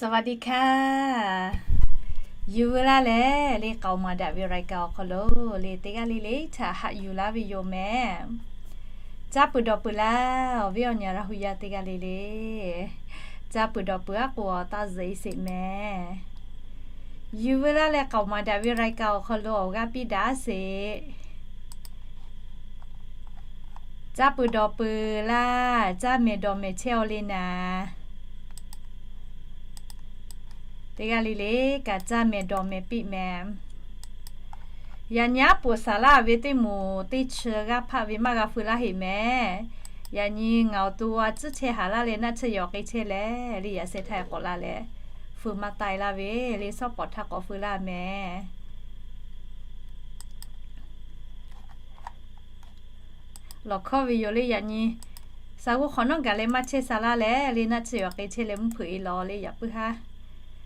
สวัสดีค่ะ Yuˬ veu laˇ leh le, k'aoˍ maˍ daꞈ ve รายการ awˬ hk'aw lo le, teˇ g'aˇ le le htaꞈ haꞈ yuˬ laˇ ve yoˬ mehˍ. Caˇ peuˬ dawˬ peuˬ laˇ, awˬ viˉ awˬ nyi Laˇ hu yaˇ teˇ g'aˇ le le. Caˇ peuˬ dawˬ peuˬ aˉ k'o taˇ zuhꞈ e sheˍ mehˍ. Yuˬ veu laˇ leh, k'aoˍ maˍ daꞈ ve รายการ awˬ hk'aw lo awˬ g'aˇ piˇ daꞈ sheˍ. Caˇ peuˬ dawˬ peuˬ laˇ, caˇ mehˍ dawˬ mehˍ chehˇ-aw le naˍ. Teˇ g'aˇ le le kaꞈ caˇ mehˍ dawˬ mehˍ piˇ mehˍ. Yaꞈ nyi aˉ poꞈ saˍ laˇ ve teˇ moˍ teˇ chi g'aˇ hpaˆ ve maˇ g'a feu laˇ heˆ mehˍ. Yaꞈ nyi ngaˬ awˬ to a tcuhˉ chehˇ haˍ laˇ leh naˆ tsuhˇ yawˬ k'ai chehˇ leh le, yaꞈ sheh htaˇ k'awꞈ la leh feu maˇ tai laˇ ve le, shawˉ pawˍ htaˇ k'awꞈ feu laˇ mehˍ. Lawˬ hkawˇ ve yoˬ le yaꞈ nyi. Saˍ g'uˇ hk'awꞈ nawˉ gaˬ leh maˇ chehˇ sha laˇ leh le, naˆ tsuhˇ yawˬ k'ai chehˇ leh mvuhˇ hpeuꞈ e lawˬ le yaꞈ puiˉ haˉ.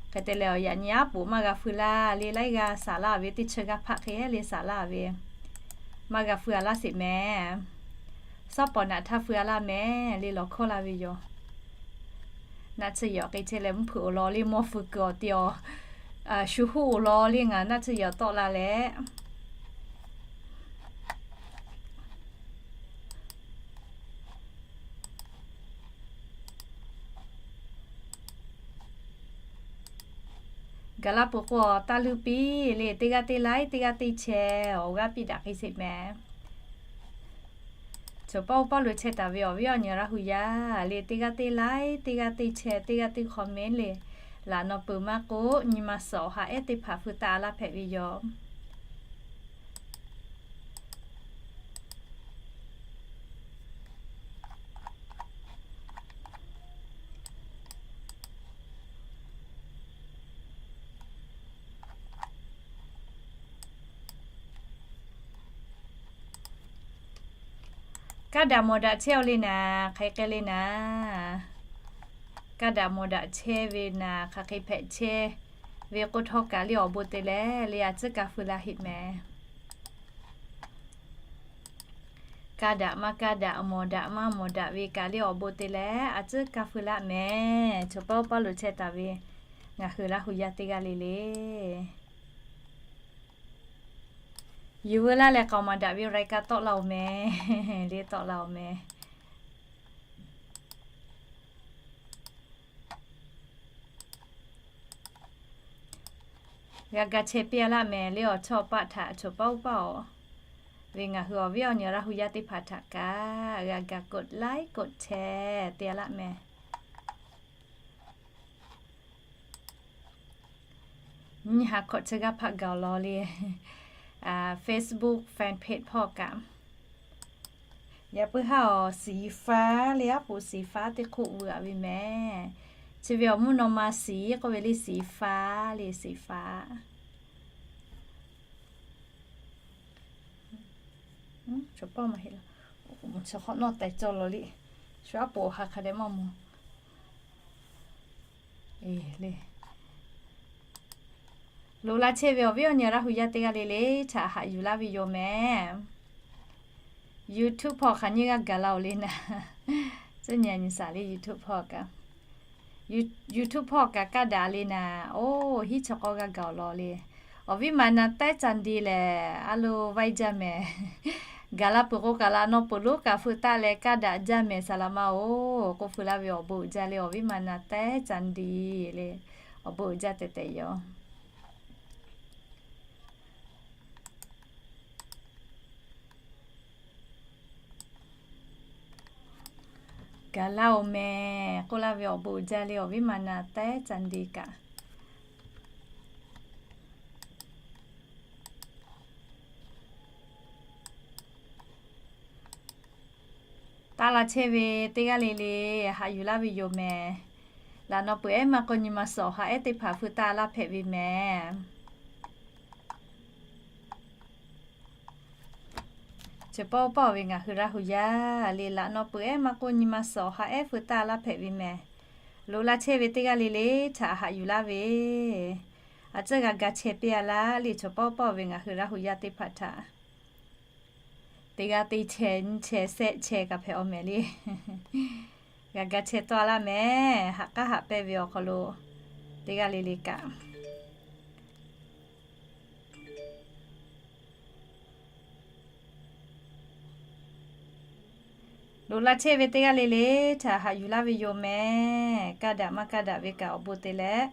Hk'e te leh awˬ yaꞈ nyi aˉ poꞈ maˇ g'a feu laˇ le, laiˉ g'aˇ saˍ laˇ ve teˇ chi g'aˇ hpaˆ hk'e le saˍ laˇ ve maˇ g'a feu a laˇ sheˍ mehˍ. Shawˉ pawˍ naꞈ htaˇ feu a laˇ mehˍ le, lawˬ hkawˇ laˇ ve yoˬ. Naˆ tsuhˇ yawˬ k'ai chehˇ leh mvuhˇ hpeuꞈ awˬ lawn le, mawˇ feu kuiˬ awˬ te awˬ shu huˉ awˬ lawn le ngaˬ naˆ tsuhˇ yawˬ tawˆ la leh gaˬ la peuˬ k'o taˇ luˇ piˇ le, teˇ g'aˇ teˇ laiˉ teˇ g'aˇ teˇ chehˇ awˬ g'aˇ piˇ daꞈ hk'e sheˍ mehˍ. Chaw paˇ oˇ paˇ lo chehˇ taˍ ve awˬ viˉ awˬ nyi Laˇ hu yaˇ le, teˇ g'aˇ teˇ laiˉ teˇ g'aˇ teˇ chehˇ teˇ g'aˇ teˇ comment le, laꞈ naw peuˬ maˇ k'oˆ nyi ma suhˍ awˬ ha ehˉ teˇ hpaˍ feu taˆ a laˇ hpehꞈ ve yoˬ. Kaˇ daꞈ mawˬ daꞈ chehˇ-aw le naˍ, hk'aˬ hk'e le naˍ. Kaˇ daꞈ mawˬ daꞈ chehˇ ve naˍ, hk'aˬ hk'e hpehꞈ chehˇ ve k'oˆ htawˇ kaꞈ le awˬ bon te leh le a tcuhˉ kaˇ feu laˇ heˆ mehˍ. Kaˇ daꞈ maˇ kaˇ daꞈ, mawˬ daꞈ maˇ mawˬ daꞈ ve kaꞈ le awˬ bon te leh a tcuhˉ kaˇ feu laˇ mehˍ. Chaw paˇ oˇ paˇ lo chehˇ taˍ ve ngaˬ hui Laˇ hu yaˇ teˇ g'aˇ le le, yuˬ veu laˇ leh k'aoˍ maˍ daꞈ ve รายการ tawˆ la-oˬ mehˍ le, tawˆ la-oˬ mehˍ. G'a ga chehˇ piˇ a laˇ mehˍ le, awˬ chawˇ paˆ htaꞈ chaw paˇ oˇ paˇ-oˬ ve ngaˬ hui awˬ viˉ awˬ nyi Laˇ hu yaˇ teˇ hpaˍ htaꞈ kaꞈ g'a ga กดไลค์ กดแชร์ te a laˇ mehˍ. Nyiˇ ha hkawꞈ chi g'aˇ hpaˆ gaˬ-oˬ law le, Facebook fan page hpawˇ kaꞈ. Yaꞈ puiˉ haˉ-oˬ, สีฟ้า le, aˉ poꞈ สีฟ้า teˇ hk'oˆ veu-aꞈ ve mehˍ. Chi ve awˬ mvuhˇ naw ma สี k'oˆ ve le, สีฟ้า le, สีฟ้า. Chaw paˇ maˇ heˆ laˇ, chi hk'awꞈ nawˉ taiˍ cawˇ law le. Shu aˉ poꞈ ha hk'a dehꞈ maˇ mawˬ. Loꞈ la chehˇ ve awˬ viˉ awˬ nyi Laˇ hu yaˇ teˇ g'aˇ le le htaꞈ haꞈ yuˬ laˇ ve yoˬ mehˍ. YouTube hpawˇ hk'aˬ nyiˇ g'aˇ gaˬ la-oˬ le naˍ. Cuˇ nyi nyi shaˍ le YouTube hpawˇ kaꞈ. YouTube hpawˇ kaꞈ kaˇ daꞈ le naˍ. Oˇ, hiˉ chaw k'awˇ g'aˇ gaˬ-oˬ law le. Awˬ viˉ ma na taiˉ ca nde lehˬ, a lo vaiˇ jaˇ mehˍ. Gaˬ la peuˬ k'o kaꞈ laꞈ naw peuˬ lonˉ kaꞈ feu taˆ leh kaˇ daꞈ jaˇ mehˍ, saˍ laꞈ ma-oˬ, k'oˆ feu laˇ ve awˬ bon uiˍ jaˇ le. Awˬ viˉ ma na taiˉ ca nde le, awˬ bon uiˍ jaˇ tehꞈ tehꞈ yoˬ. Gaˬ laˇ-oˬ mehˍ k'oˆ laˇ ve awˬ bon uiˍ jaˇ le, awˬ viˉ ma na taiˉ ca nde kaꞈ. Taˇ la chehˇ ve teˇ g'aˇ le le haꞈ yuˬ laˇ ve yoˬ mehˍ. Laꞈ naw peuˬ ehˉ maˇ k'oˆ nyi ma suhˍ awˬ ha ehˉ teˇ hpaˍ feu taˆ laˇ hpehꞈ ve mehˍ. Chaw paˇ oˇ paˇ-oˬ ve ngaˬ hui Laˇ hu yaˇ le, laꞈ naw peuˬ ehˉ maˇ k'oˆ nyi ma suhˍ awˬ ha ehˉ feu taˆ laˇ hpehꞈ ve mehˍ. Loꞈ la chehˇ ve teˇ g'aˇ le le htaꞈ haꞈ yuˬ laˇ ve, a tcuhˉ g'a ga chehˇ piˇ a laˇ le, chaw paˇ oˇ paˇ-oˬ ve ngaˬ hui Laˇ hu yaˇ teˇ hpaˍ htaꞈ teˇ g'aˇ teˇ chehˇ nyiˇ chehˇ shehˆ chehˇ kaꞈ hpehꞈ-aw mehˍ le. G'a ga chehˇ tawˆ a laˇ mehˍ. Haꞈ k'aˉ haꞈ pehnˇ ve awˬ hk'aw lo Teˇ g'aˇ le le kaꞈ, loꞈ la chehˇ ve teˇ g'aˇ le le htaꞈ haꞈ yuˬ laˇ ve yoˬ mehˍ. Kaˇ daꞈ maˇ kaˇ daꞈ ve kaꞈ awˬ bon te leh,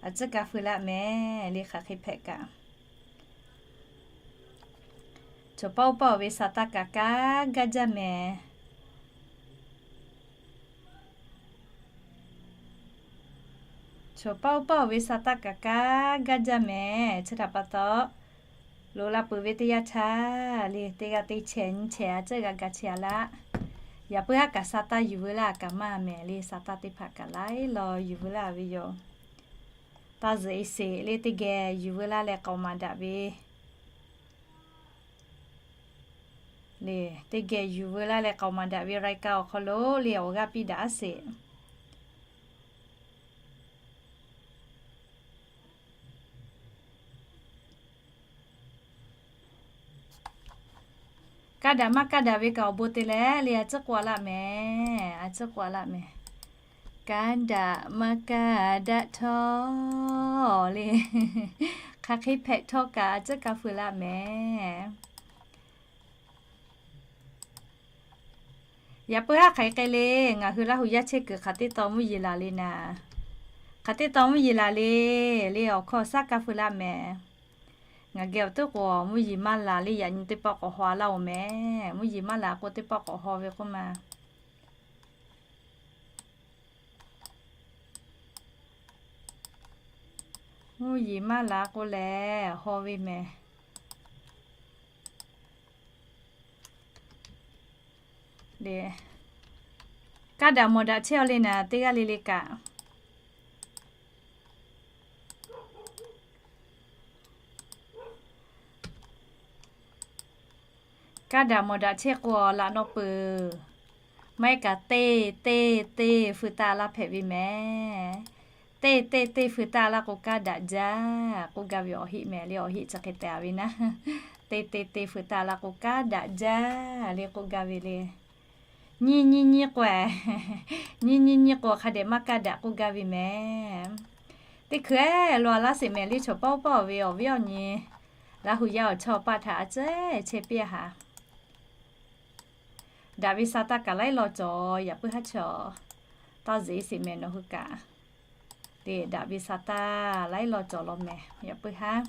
a ciˉ kaˇ feu laˇ mehˍ le hk'aˬ hk'e hpehꞈ kaꞈ. Chaw paˇ oˇ paˇ ve sa taˇ kaꞈ kanˉ gaˇ jaˇ mehˍ. Chaw paˇ oˇ paˇ ve sa taˇ kaꞈ kanˉ gaˇ jaˇ mehˍ. Chi htaꞈ pa taw, loꞈ la peuˬ ve teˇ yanˇ htaˇ le, teˇ g'aˇ teˇ chehˇ nyiˇ chehˇ a ciˉ g'a ga chehˇ a laˇ. Yaꞈ puiˉ haˉ kaꞈ sa taˇ yuˬ veu laˇ kaꞈ maˇ mehˍ le, sa taˇ teˇ hpaˍ kaꞈ laiˉ law yuˬ veu laˇ ve yoˬ. Taˇ zuhꞈ e sheˍ le, teˇ geh yuˬ veu laˇ leh k'aoˍ maˍ daꞈ ve le, teˇ geh yuˬ veu laˇ leh k'aoˍ maˍ daꞈ ve รายการ awˬ hk'aw lo le awˬ g'aˇ piˇ daꞈ aˉ sheˍ. Kaˇ daꞈ maˇ kaˇ daꞈ ve kaꞈ awˬ bon te leh le a ciˉ k'oˆ a laˇ mehˍ. A ciˉ k'oˆ a laˇ mehˍ. Kaˇ daꞈ maˇ kaˇ daꞈ htawˇ le, hk'aˬ hk'e hpehꞈ htawˇ kaꞈ a ciˉ kaˇ feu laˇ mehˍ. Yaꞈ puiˉ haˉ hk'aˬ hk'e le, ngaˬ hui Laˇ hu yaˇ chehˇ kuiˬ hk'aˬ teˇ taw mvuhˇ yeˬ laˬ le naˍ. Hk'aˬ teˇ taw mvuhˇ yeˬ laˬ le, le awˬ hkawˇ shaˉ kaˇ feu laˇ mehˍ. Ngaˬ geh awˬ teˇ k'o mvuhˇ yeˬ maˇ laˬ le yaꞈ nyi teˇ pawˆ k'awꞈ haw laˇ oˬ mehˍ. Mvuhˇ yeˬ maˇ laˬ k'o teˇ pawˆ k'awꞈ haw ve k'oˆ ma. Mvuhˇ yeˬ maˇ laˬ k'o lehˬ haw ve mehˍ. Kaˇ daꞈ mawˬ daꞈ chehˇ aw le naˍ teˇ g'aˇ le le kaꞈ. Kaˇ daꞈ mawˬ daꞈ chehˇ k'o laꞈ naw peuˬ. Maˇ heˆ kaꞈ teˇ teˇ teˇ feu taˇ laˇ hpehꞈ ve mehˍ. Teˇ teˇ teˇ feu taˇ laˇ k'o kaˇ daꞈ jaˇ k'oˆ gaˇ ve awˬ heˆ mehˍ le awˬ heˆ chi hk'e te a ve naˉ. Teˇ teˇ teˇ feu taˇ laˇ k'o kaˇ daꞈ jaˇ le k'oˆ gaˇ ve le. Nyiˇ nyiˇ nyiˇ k'o, nyiˇ nyiˇ nyiˇ k'o hk'a dehꞈ maˇ kaˇ daꞈ k'oˆ gaˇ ve mehˍ. Teˇ hkui-eˬ lo a laˇ sheˍ mehˍ le chaw paˇ oˇ paˇ ve awˬ viˉ awˬ nyi Laˇ hu yaˇ awˬ chawˇ paˇ htaꞈ a ciˉ chehˇ piˇ a haꞈ. Daꞈ ve sa taˇ kaꞈ laiˉ law cawˬ yaꞈ puiˉ haˉ chaw. Taˇ zuhꞈ e sheˍ mehˍ nawˬ hui kaꞈ. Te daꞈ ve sa taˇ laiˉ law cawˬ law mehˍ yaꞈ puiˉ haˉ.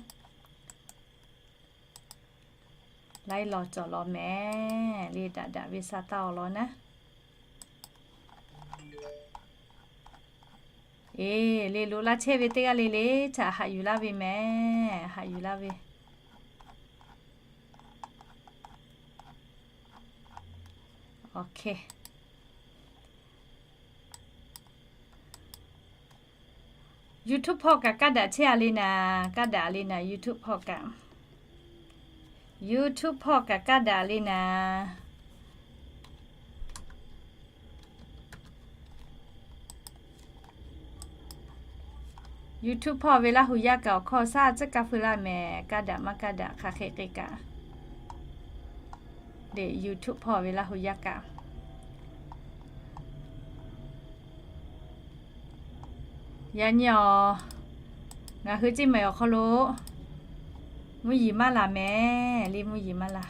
Laiˉ law cawˬ law mehˍ le daꞈ daꞈ ve sa taˇ awˬ lawn naˉ. Eˬ le loꞈ la chehˇ ve teˇ g'aˇ le le htaꞈ haꞈ yuˬ laˇ ve mehˍ. Haꞈ yuˬ laˇ ve. YouTube hpawˇ kaꞈ kaˇ daꞈ chehˇ a le naˍ, kaˇ daꞈ le naˍ YouTube hpawˇ kaꞈ. YouTube hpawˇ kaꞈ kaˇ daꞈ le naˍ. YouTube hpawˇ ve Laˇ hu yaˇ kaꞈ awˬ hkawˇ shaˉ a ciˉ kaˇ feu laˇ mehˍ. Kaˇ daꞈ maˇ kaˇ daꞈ hk'aˬ hk'e k'e kaꞈ. YouTube hpawˇ ve Laˇ hu yaˇ kaꞈ yaꞈ nyi awˬ, ngaˬ hui Ceˇ mehˍ awˬ hk'aw lo mvuhˇ yeˬ maˇ laˬ mehˍ le mvuhˇ yeˬ maˇ laˬ.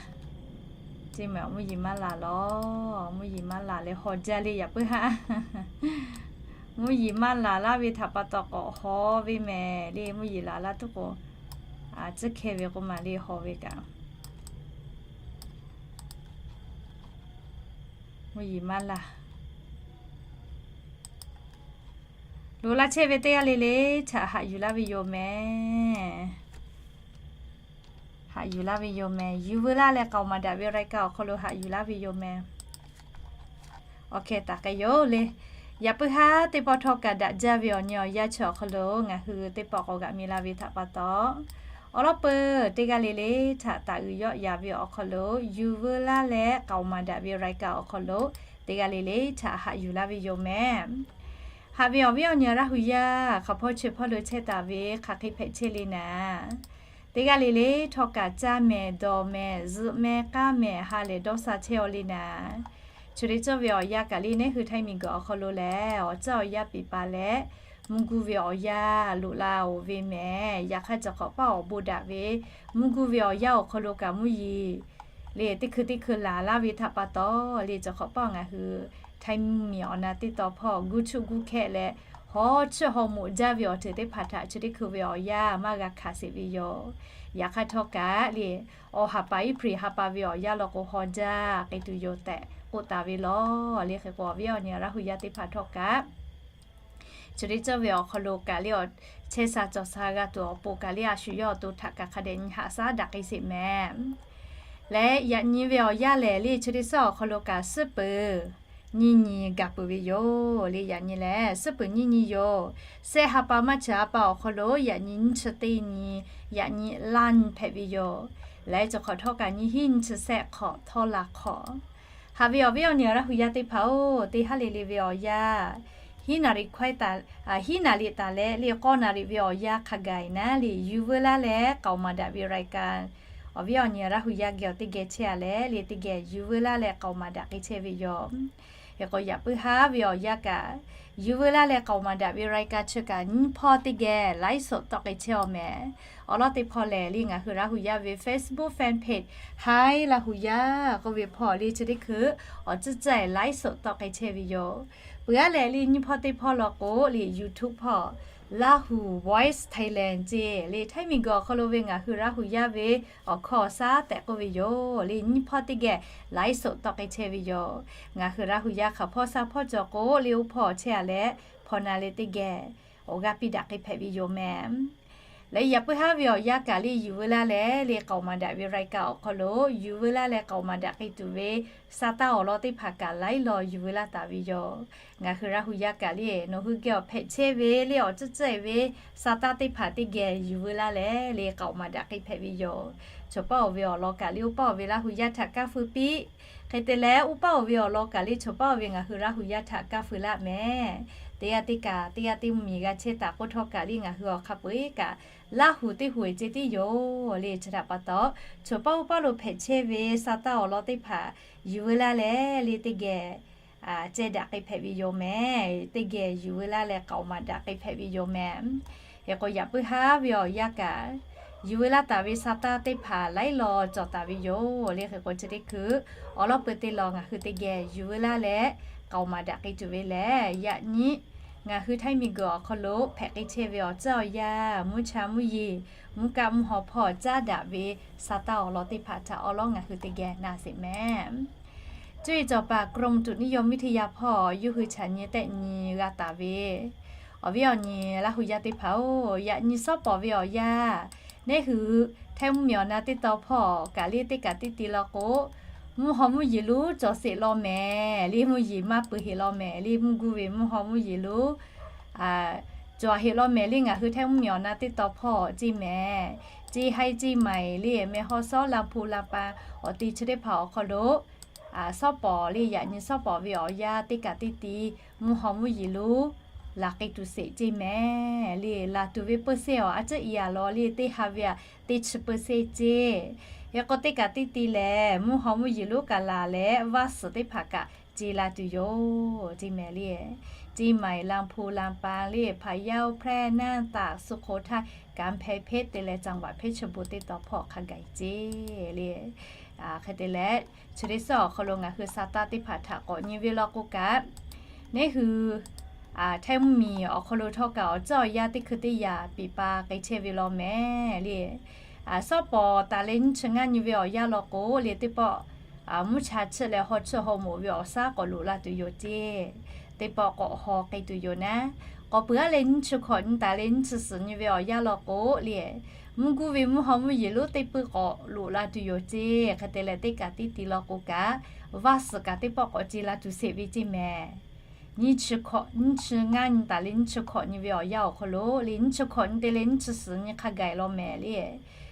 Ceˇ mehˍ awˬ mvuhˇ yeˬ maˇ laˬ lawˬ, mvuhˇ yeˬ maˇ laˬ leh haw jaˇ le yaꞈ puiˉ haˉ. Mvuhˇ yeˬ maˇ laˬ laˇ ve htaꞈ pa taw k'awꞈ haw ve mehˍ le mvuhˇ yeˬ laˬ laˇ tuˉ k'o, a ciˉ hkeh ve k'o maˬ le haw ve kaꞈ. Mvuhˇ yeˬ maˇ laˬ. Loꞈ la chehˇ ve teˇ g'aˇ le le htaꞈ haꞈ yuˬ laˇ ve yoˬ mehˍ. Haꞈ yuˬ laˇ ve yoˬ mehˍ. Yuˬ veu laˇ leh k'aoˍ maˍ daꞈ ve รายการ awˬ hk'aw lo haꞈ yuˬ laˇ ve yoˬ mehˍ. Awˬ hkeh taˍ k'ai yoˬ le. Yaꞈ puiˉ haˉ teˇ pawˆ htawˇ kaꞈ daꞈ jaˇ ve awˬ nyi awˬ yanˇ chi awˬ hk'aw lo ngaˬ hui teˇ pawˆ k'awꞈ g'aꞈ mi la ve htaꞈ pa taw, awˬ lawn peuˬ teˇ g'aˇ le le htaꞈ taˍ uiˍ yawˆ yaˍ ve awˬ hk'aw lo yuˬ veu laˇ leh k'aoˍ maˍ daꞈ ve รายการ awˬ hk'aw lo teˇ g'aˇ le le htaꞈ haꞈ yuˬ laˇ ve yoˬ mehˍ. Haꞈ ve awˬ viˉ awˬ nyi Laˇ hu yaˇ hk'aˬ hpawˇ chi hpawˇ lo chehˇ taˍ ve hk'aˬ hk'e hpehꞈ chehˇ le naˍ. Teˇ g'aˇ le le htawˇ kaꞈ caˇ mehˍ, dawˬ mehˍ, zuhꞈ mehˍ, k'aˇ mehˍ, ha lehˬ dawˇ sha chehˇ aw le naˍ. Chi le cawˇ ve awˬ yanˇ kaꞈ le neˉ hui htaiˇ miˬguiˬ awˬ hk'aw lo lehˬ awˬ caˇ awˬ yanˇ piˍ pa leh, mvuhˇ guˇ ve awˬ yanˇ loꞈ la oˬ ve mehˍ. Yaꞈ hk'aˇ, chi hk'awꞈ paˇ awˬ bon daꞈ ve mvuhˇ guˇ ve awˬ yanˇ awˬ hk'aw lo kaꞈ mvuhˇ yeˬ le teˇ hkui teˇ hkui laˬ laˇ ve htaꞈ pa taw, le chi hk'awꞈ paˇ ngaˬ hui htaiˇ mvuhˇ miˬ awˬ na teˇ tawn hpawˇ guˇ chuˆ guˇ hkehˆ leh, haw chiˇ haw moꞈ jaˇ ve awˬ ceuˬ teˇ hpaˍ htaꞈ chi teˇ hkui ve awˬ yanˇ maˇ g'a hkanˍ sheˍ ve yoˬ. Yaꞈ hk'aˇ htawˇ kaꞈ le, awˬ ha pa April ha pa ve awˬ yanˇ law k'o, haw jaˇ k'ai tuˬ yoˬ tehꞈ k'oˆ taˍ ve lawˬ. Le hk'e k'o, awˬ viˉ awˬ nyi Laˇ hu yaˇ teˇ hpaˍ htawˇ kaꞈ chi teˇ ceuˬ ve awˬ hk'aw lo kaꞈ le, awˬ chehˇ sha cawˬ sha g'a tuˬ awˬ pon kaꞈ le, a shu yawˇ awˬ to htaꞈ kaꞈ hk'a dehꞈ nyi haꞈ shaˉ daꞈ k'ai sheˍ mehˍ. Leh yaꞈ nyi ve awˬ yanˇ lehˬ le, chi teˇ ceuˬ awˬ hk'aw lo kaꞈ suhˉ peuˬ nyiˇ nyi gaˬ peuˬ ve yoˬ. Le yaꞈ nyi lehˬ suhˉ peuˬ nyiˇ nyi yoˬ. Shehˆ ha pa maˇ chi ha pa awˬ hk'aw lo yaꞈ nyi nyiˇ chi teˇ nyi, yaꞈ nyi laˇ nyi hpehꞈ ve yoˬ. Leh chi hk'awꞈ htawˇ kaꞈ nyiˇ hinˉ nyiˇ chi shehˆ hk'awꞈ htawˇ la hk'awꞈ. Haꞈ ve awˬ viˉ awˬ nyi Laˇ hu yaˇ teˇ hpaˍ-oˬ, teˇ haˉ le le ve awˬ yanˇ, hiˉ naˍ riˍ k'ai taˍ, hiˉ naˍ riˍ taˍ leh le k'awˇ naˍ riˍ ve awˬ yanˇ hk'a gaˬ naˉ le, yuˬ veu laˇ leh k'aoˍ maˍ daꞈ ve raiˍ kaꞈ, awˬ viˉ awˬ nyi Laˇ hu yaˇ geh awˬ teˇ geh chehˇ a leh le, teˇ geh yuˬ veu laˇ leh k'aoˍ maˍ daꞈ k'ai chehˇ ve yoˬ. Hk'e k'o, yaꞈ puiˉ haˉ ve awˬ yanˇ kaꞈ, yuˬ veu laˇ leh k'aoˍ maˍ daꞈ ve raiˍ kaꞈ chi kaꞈ nyiˇ hpawˇ teˇ geh laiˉ soꞈ tawˆ k'ai chehˇ awˬ mehˍ. Awˬ lawn teˇ hpawˇ lehˬ le, ngaˬ hui Laˇ hu yaˇ ve Facebook fan page Hi Laˇ hu yaˇ k'oˆ ve hpawˇ le chi teˇ hkui awˬ tcuhˉ tcuhˉ laiˉ soꞈ tawˆ k'ai chehˇ ve yoˬ. Peuˬ aˉ lehˬ le, nyiˇ hpawˇ teˇ hpawˇ law k'o le, YouTube hpawˇ Laˇ hu Voice Thailand ceˇ le, htaiˇ miˬ guiˬ awˬ hk'aw lo ve ngaˬ hui Laˇ hu yaˇ ve awˬ hkawˇ awˬ shaˉ tehꞈ k'oˆ ve yoˬ. Le nyiˇ hpawˇ teˇ geh laiˉ soꞈ tawˆ k'ai chehˇ ve yoˬ. Ngaˬ hui Laˇ hu yaˇ hk'aˬ hpawˇ sha hpawˇ cawˬ k'o le, oˇ hpawˇ chehˇ a leh hpaw na leh teˇ geh awˬ g'aˇ piˇ daꞈ k'ai hpehꞈ ve yoˬ mehˍ. Leh yaꞈ puiˉ haˉ ve awˬ yanˇ kaꞈ le, yuˬ veu laˇ leh le k'aoˍ maˍ daꞈ ve raiˍ kaꞈ awˬ hk'aw lo yuˬ veu laˇ leh k'aoˍ maˍ daꞈ k'ai tuˬ ve sa taˇ awˬ lawn teˇ hpaˍ kaꞈ laiˉ law yuˬ veu laˇ taˍ ve yoˬ. Ngaˬ hui Laˇ hu yaˇ kaꞈ le, nawˬ hui geh awˬ hpehꞈ chehˇ ve le awˬ tcuhˉ tcuhˉ ve sa taˇ teˇ hpaˍ teˇ geh yuˬ veu laˇ leh le k'aoˍ maˍ daꞈ k'ai hpehꞈ ve yoˬ. Chaw paˇ awˬ ve awˬ lawn kaꞈ le, oˇ paˇ awˬ ve Laˇ hu yaˇ htaꞈ kaˇ feu piˇ. Hk'e te leh, oˇ paˇ awˬ ve awˬ lawn kaꞈ le, chaw paˇ awˬ ve ngaˬ hui Laˇ hu yaˇ htaꞈ kaˇ feu laˇ mehˍ. Teˇ g'aˇ teˇ kaꞈ, teˇ g'aˇ teˇ mvuhˇ miˬ g'a chehˇ taˍ k'oˆ htawˇ kaꞈ le, ngaˬ hui awˬ hk'a peu-eˬ kaꞈ Laˇ hu teˇ hu-eˬ ceh tiˉ yoˬ le. Chi htaꞈ pa taw, chaw paˇ oˇ paˇ lo hpehꞈ chehˇ ve sa taˇ awˬ lawn teˇ hpaˍ yuˬ veu laˇ leh le teˇ geh ceh daꞈ k'ai hpehꞈ ve yoˬ mehˍ. Teˇ geh yuˬ veu laˇ leh k'aoˍ maˍ daꞈ k'ai hpehꞈ ve yoˬ mehˍ. Hk'e k'o, yaꞈ puiˉ haˉ ve awˬ yanˇ kaꞈ, yuˬ veu laˇ taˍ ve sa taˇ teˇ hpaˍ laiˉ law cawˬ taˍ ve yoˬ le. Hk'e k'o, chi teˇ hkui awˬ lawn peu te law ngaˬ hui teˇ geh yuˬ veu laˇ leh k'aoˍ maˍ daꞈ k'ai tuˬ ve lehˬ, yaꞈ nyi ngaˬ hui htaiˇ miˬ guiˬ awˬ hk'aw lo hpehꞈ k'ai chehˇ ve awˬ tcuhˉ awˬ yanˇ, mvuhˇ cha mvuhˇ yeˬ, mvuhˇ kaˆ mvuhˇ haw hpawˇ caˉ daꞈ ve sa taˇ awˬ lawn teˇ hpaˍ htaꞈ awˬ lawn ngaˬ hui teˇ geh na sheˍ mehˍ. Cuˇ yiˍ cawˬ paˍ กรมอุตุนิยมวิทยา hpawˇ yawˇ hui chaꞈ nyi tehˆ nyi g'a taˍ ve awˬ viˉ awˬ nyi Laˇ hu yaˇ teˇ hpaˍ-oˬ, yaꞈ nyi sawˉ pawˍ ve awˬ yanˇ, neˇ hui htaiˇ mvuhˇ miˬ awˬ na teˇ tawn hpawˇ kaꞈ le teˇ kaꞈ teˇ ti law k'o, mvuhˇ haw mvuhˇ yeˬ lonˉ cawˬ sheˍ law mehˍ le, mvuhˇ yeˬ maˇ peuˬ heˍ law mehˍ le, mvuhˇ guˇ ve mvuhˇ haw mvuhˇ yeˬ lonˉ cawˬ heˍ law mehˍ le. Ngaˬ hui htaiˇ mvuhˇ miˬ awˬ na teˇ tawn hpawˇ ceˇ mehˍ, ceˇ haiˇ ceˇ maiˍ le, meh hawˇ shawˉ la hpu la pa awˬ te chi teˇ hpaˍ awˬ hk'aw lo sawˉ pawˍ le, yaꞈ nyi sawˉ pawˍ ve awˬ yanˇ teˇ kaꞈ teˇ ti mvuhˇ haw mvuhˇ yeˬ lonˉ laˬ k'ai tuˬ sheˍ ceˇ mehˍ le. Laˬ tuˬ ve เปอร์เซ็นต์ awˬ a ciˉ i a law le, teˇ ha ve aꞈ teˇ chi เปอร์เซ็นต์ ceˇ. Hk'e k'o, teˇ kaꞈ teˇ ti lehˬ mvuhˇ haw mvuhˇ yeˬ lonˉ kaꞈ laˬ leh vaˇ suhˍ teˇ hpaˍ kaꞈ ceˇ la tuˬ yoˬ ceˇ mehˍ le. Ceˇ maiˍ la hpu la pa le, พะเยา แพร่ น่าน ตาก สุโขทัย กำแพงเพชร te leh จังหวัดเพชรบูรณ์ teˇ tawn hpawˇ hk'a gaˬ ceˇ le. Hk'e te leh, chi teˇ suhˉ awˬ hk'aw lo ngaˬ hui sa taˇ teˇ hpaˍ htaꞈ k'awꞈ nyi ve law k'o kaꞈ, neˇ hui htaiˇ mvuhˇ miˬ awˬ hk'aw lo htawˇ kaꞈ awˬ tcuhˉ awˬ yanˇ teˇ hkui teˇ yaꞈ piˍ pa k'ai chehˇ ve law mehˍ le. Sawˉ pawˍ taˍ leh nyiˇ chi ngaˇ nyi ve awˬ yanˇ law k'o le, teˇ pawˆ mvuhˇ cha chiˇ leh haw chiˇ haw moꞈ ve awˬ shaˉ k'awꞈ loꞈ la tuˬ yoˬ ceˇ. Teˇ pawˆ k'awꞈ haw k'ai tuˬ yoˬ naˉ. K'awꞈ peuˬ aˉ leh nyiˇ chi hkawꞈ nyi taˍ leh nyiˇ chi suhˍ nyi ve awˬ yanˇ law k'o le, mvuhˇ guˇ ve mvuhˇ haw mvuhˇ yeˬ lonˉ teˇ peuˬ k'awꞈ loꞈ la tuˬ yoˬ ceˇ. Hk'e te leh, teˇ kaꞈ teˇ ti law k'o kaꞈ, vaˇ suhˍ kaꞈ teˇ pawˆ k'awꞈ ceˇ la tuˬ sheˍ ve ceˇ mehˍ. Nyiˇ chi hkawꞈ, nyiˇ chi ngaˇ nyi taˍ leh nyiˇ chi hkawꞈ nyi ve awˬ yanˇ awˬ hk'aw lo le, nyiˇ chi hkawꞈ nyi te leh nyiˇ chi suhˍ nyi hk'a gaˬ law mehˍ le.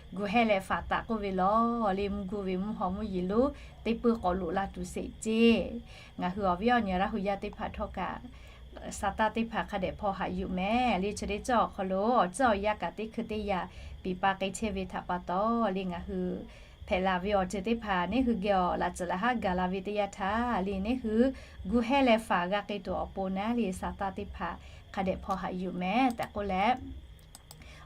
Guˬ heh leh faˍ taˍ k'oˆ ve law le, mvuhˇ guˇ ve mvuhˇ haw mvuhˇ yeˬ lonˉ teˇ peuˬ k'awꞈ loꞈ la tuˬ sheˍ ceˇ. Ngaˬ hui awˬ viˉ awˬ nyi Laˇ hu yaˇ teˇ hpaˍ htawˇ kaꞈ, sa taˇ teˇ hpaˍ hk'a dehꞈ hpaw haꞈ yuˬ mehˍ le. Chi teˇ ceuˬ awˬ hk'aw lo awˬ tcuhˉ awˬ yanˇ kaꞈ teˇ hkui teˇ yaꞈ piˍ pa k'ai chehˇ ve htaꞈ pa taw le, ngaˬ hui hpehꞈ laˬ ve awˬ ceuˬ teˇ hpaˍ neˇ hui geh awˬ laꞈ tcuhˍ laꞈ haˉ gaˬ la ve teˇ yanˇ htaˇ le, neˇ hui gu hehˇ leh faˍ g'a k'ai tuˬ awˬ pon naˉ le, Saˍtanˍ teˇ hpaˍ hk'a dehꞈ hpaw haꞈ yuˬ mehˍ tehꞈ k'oˆ leh,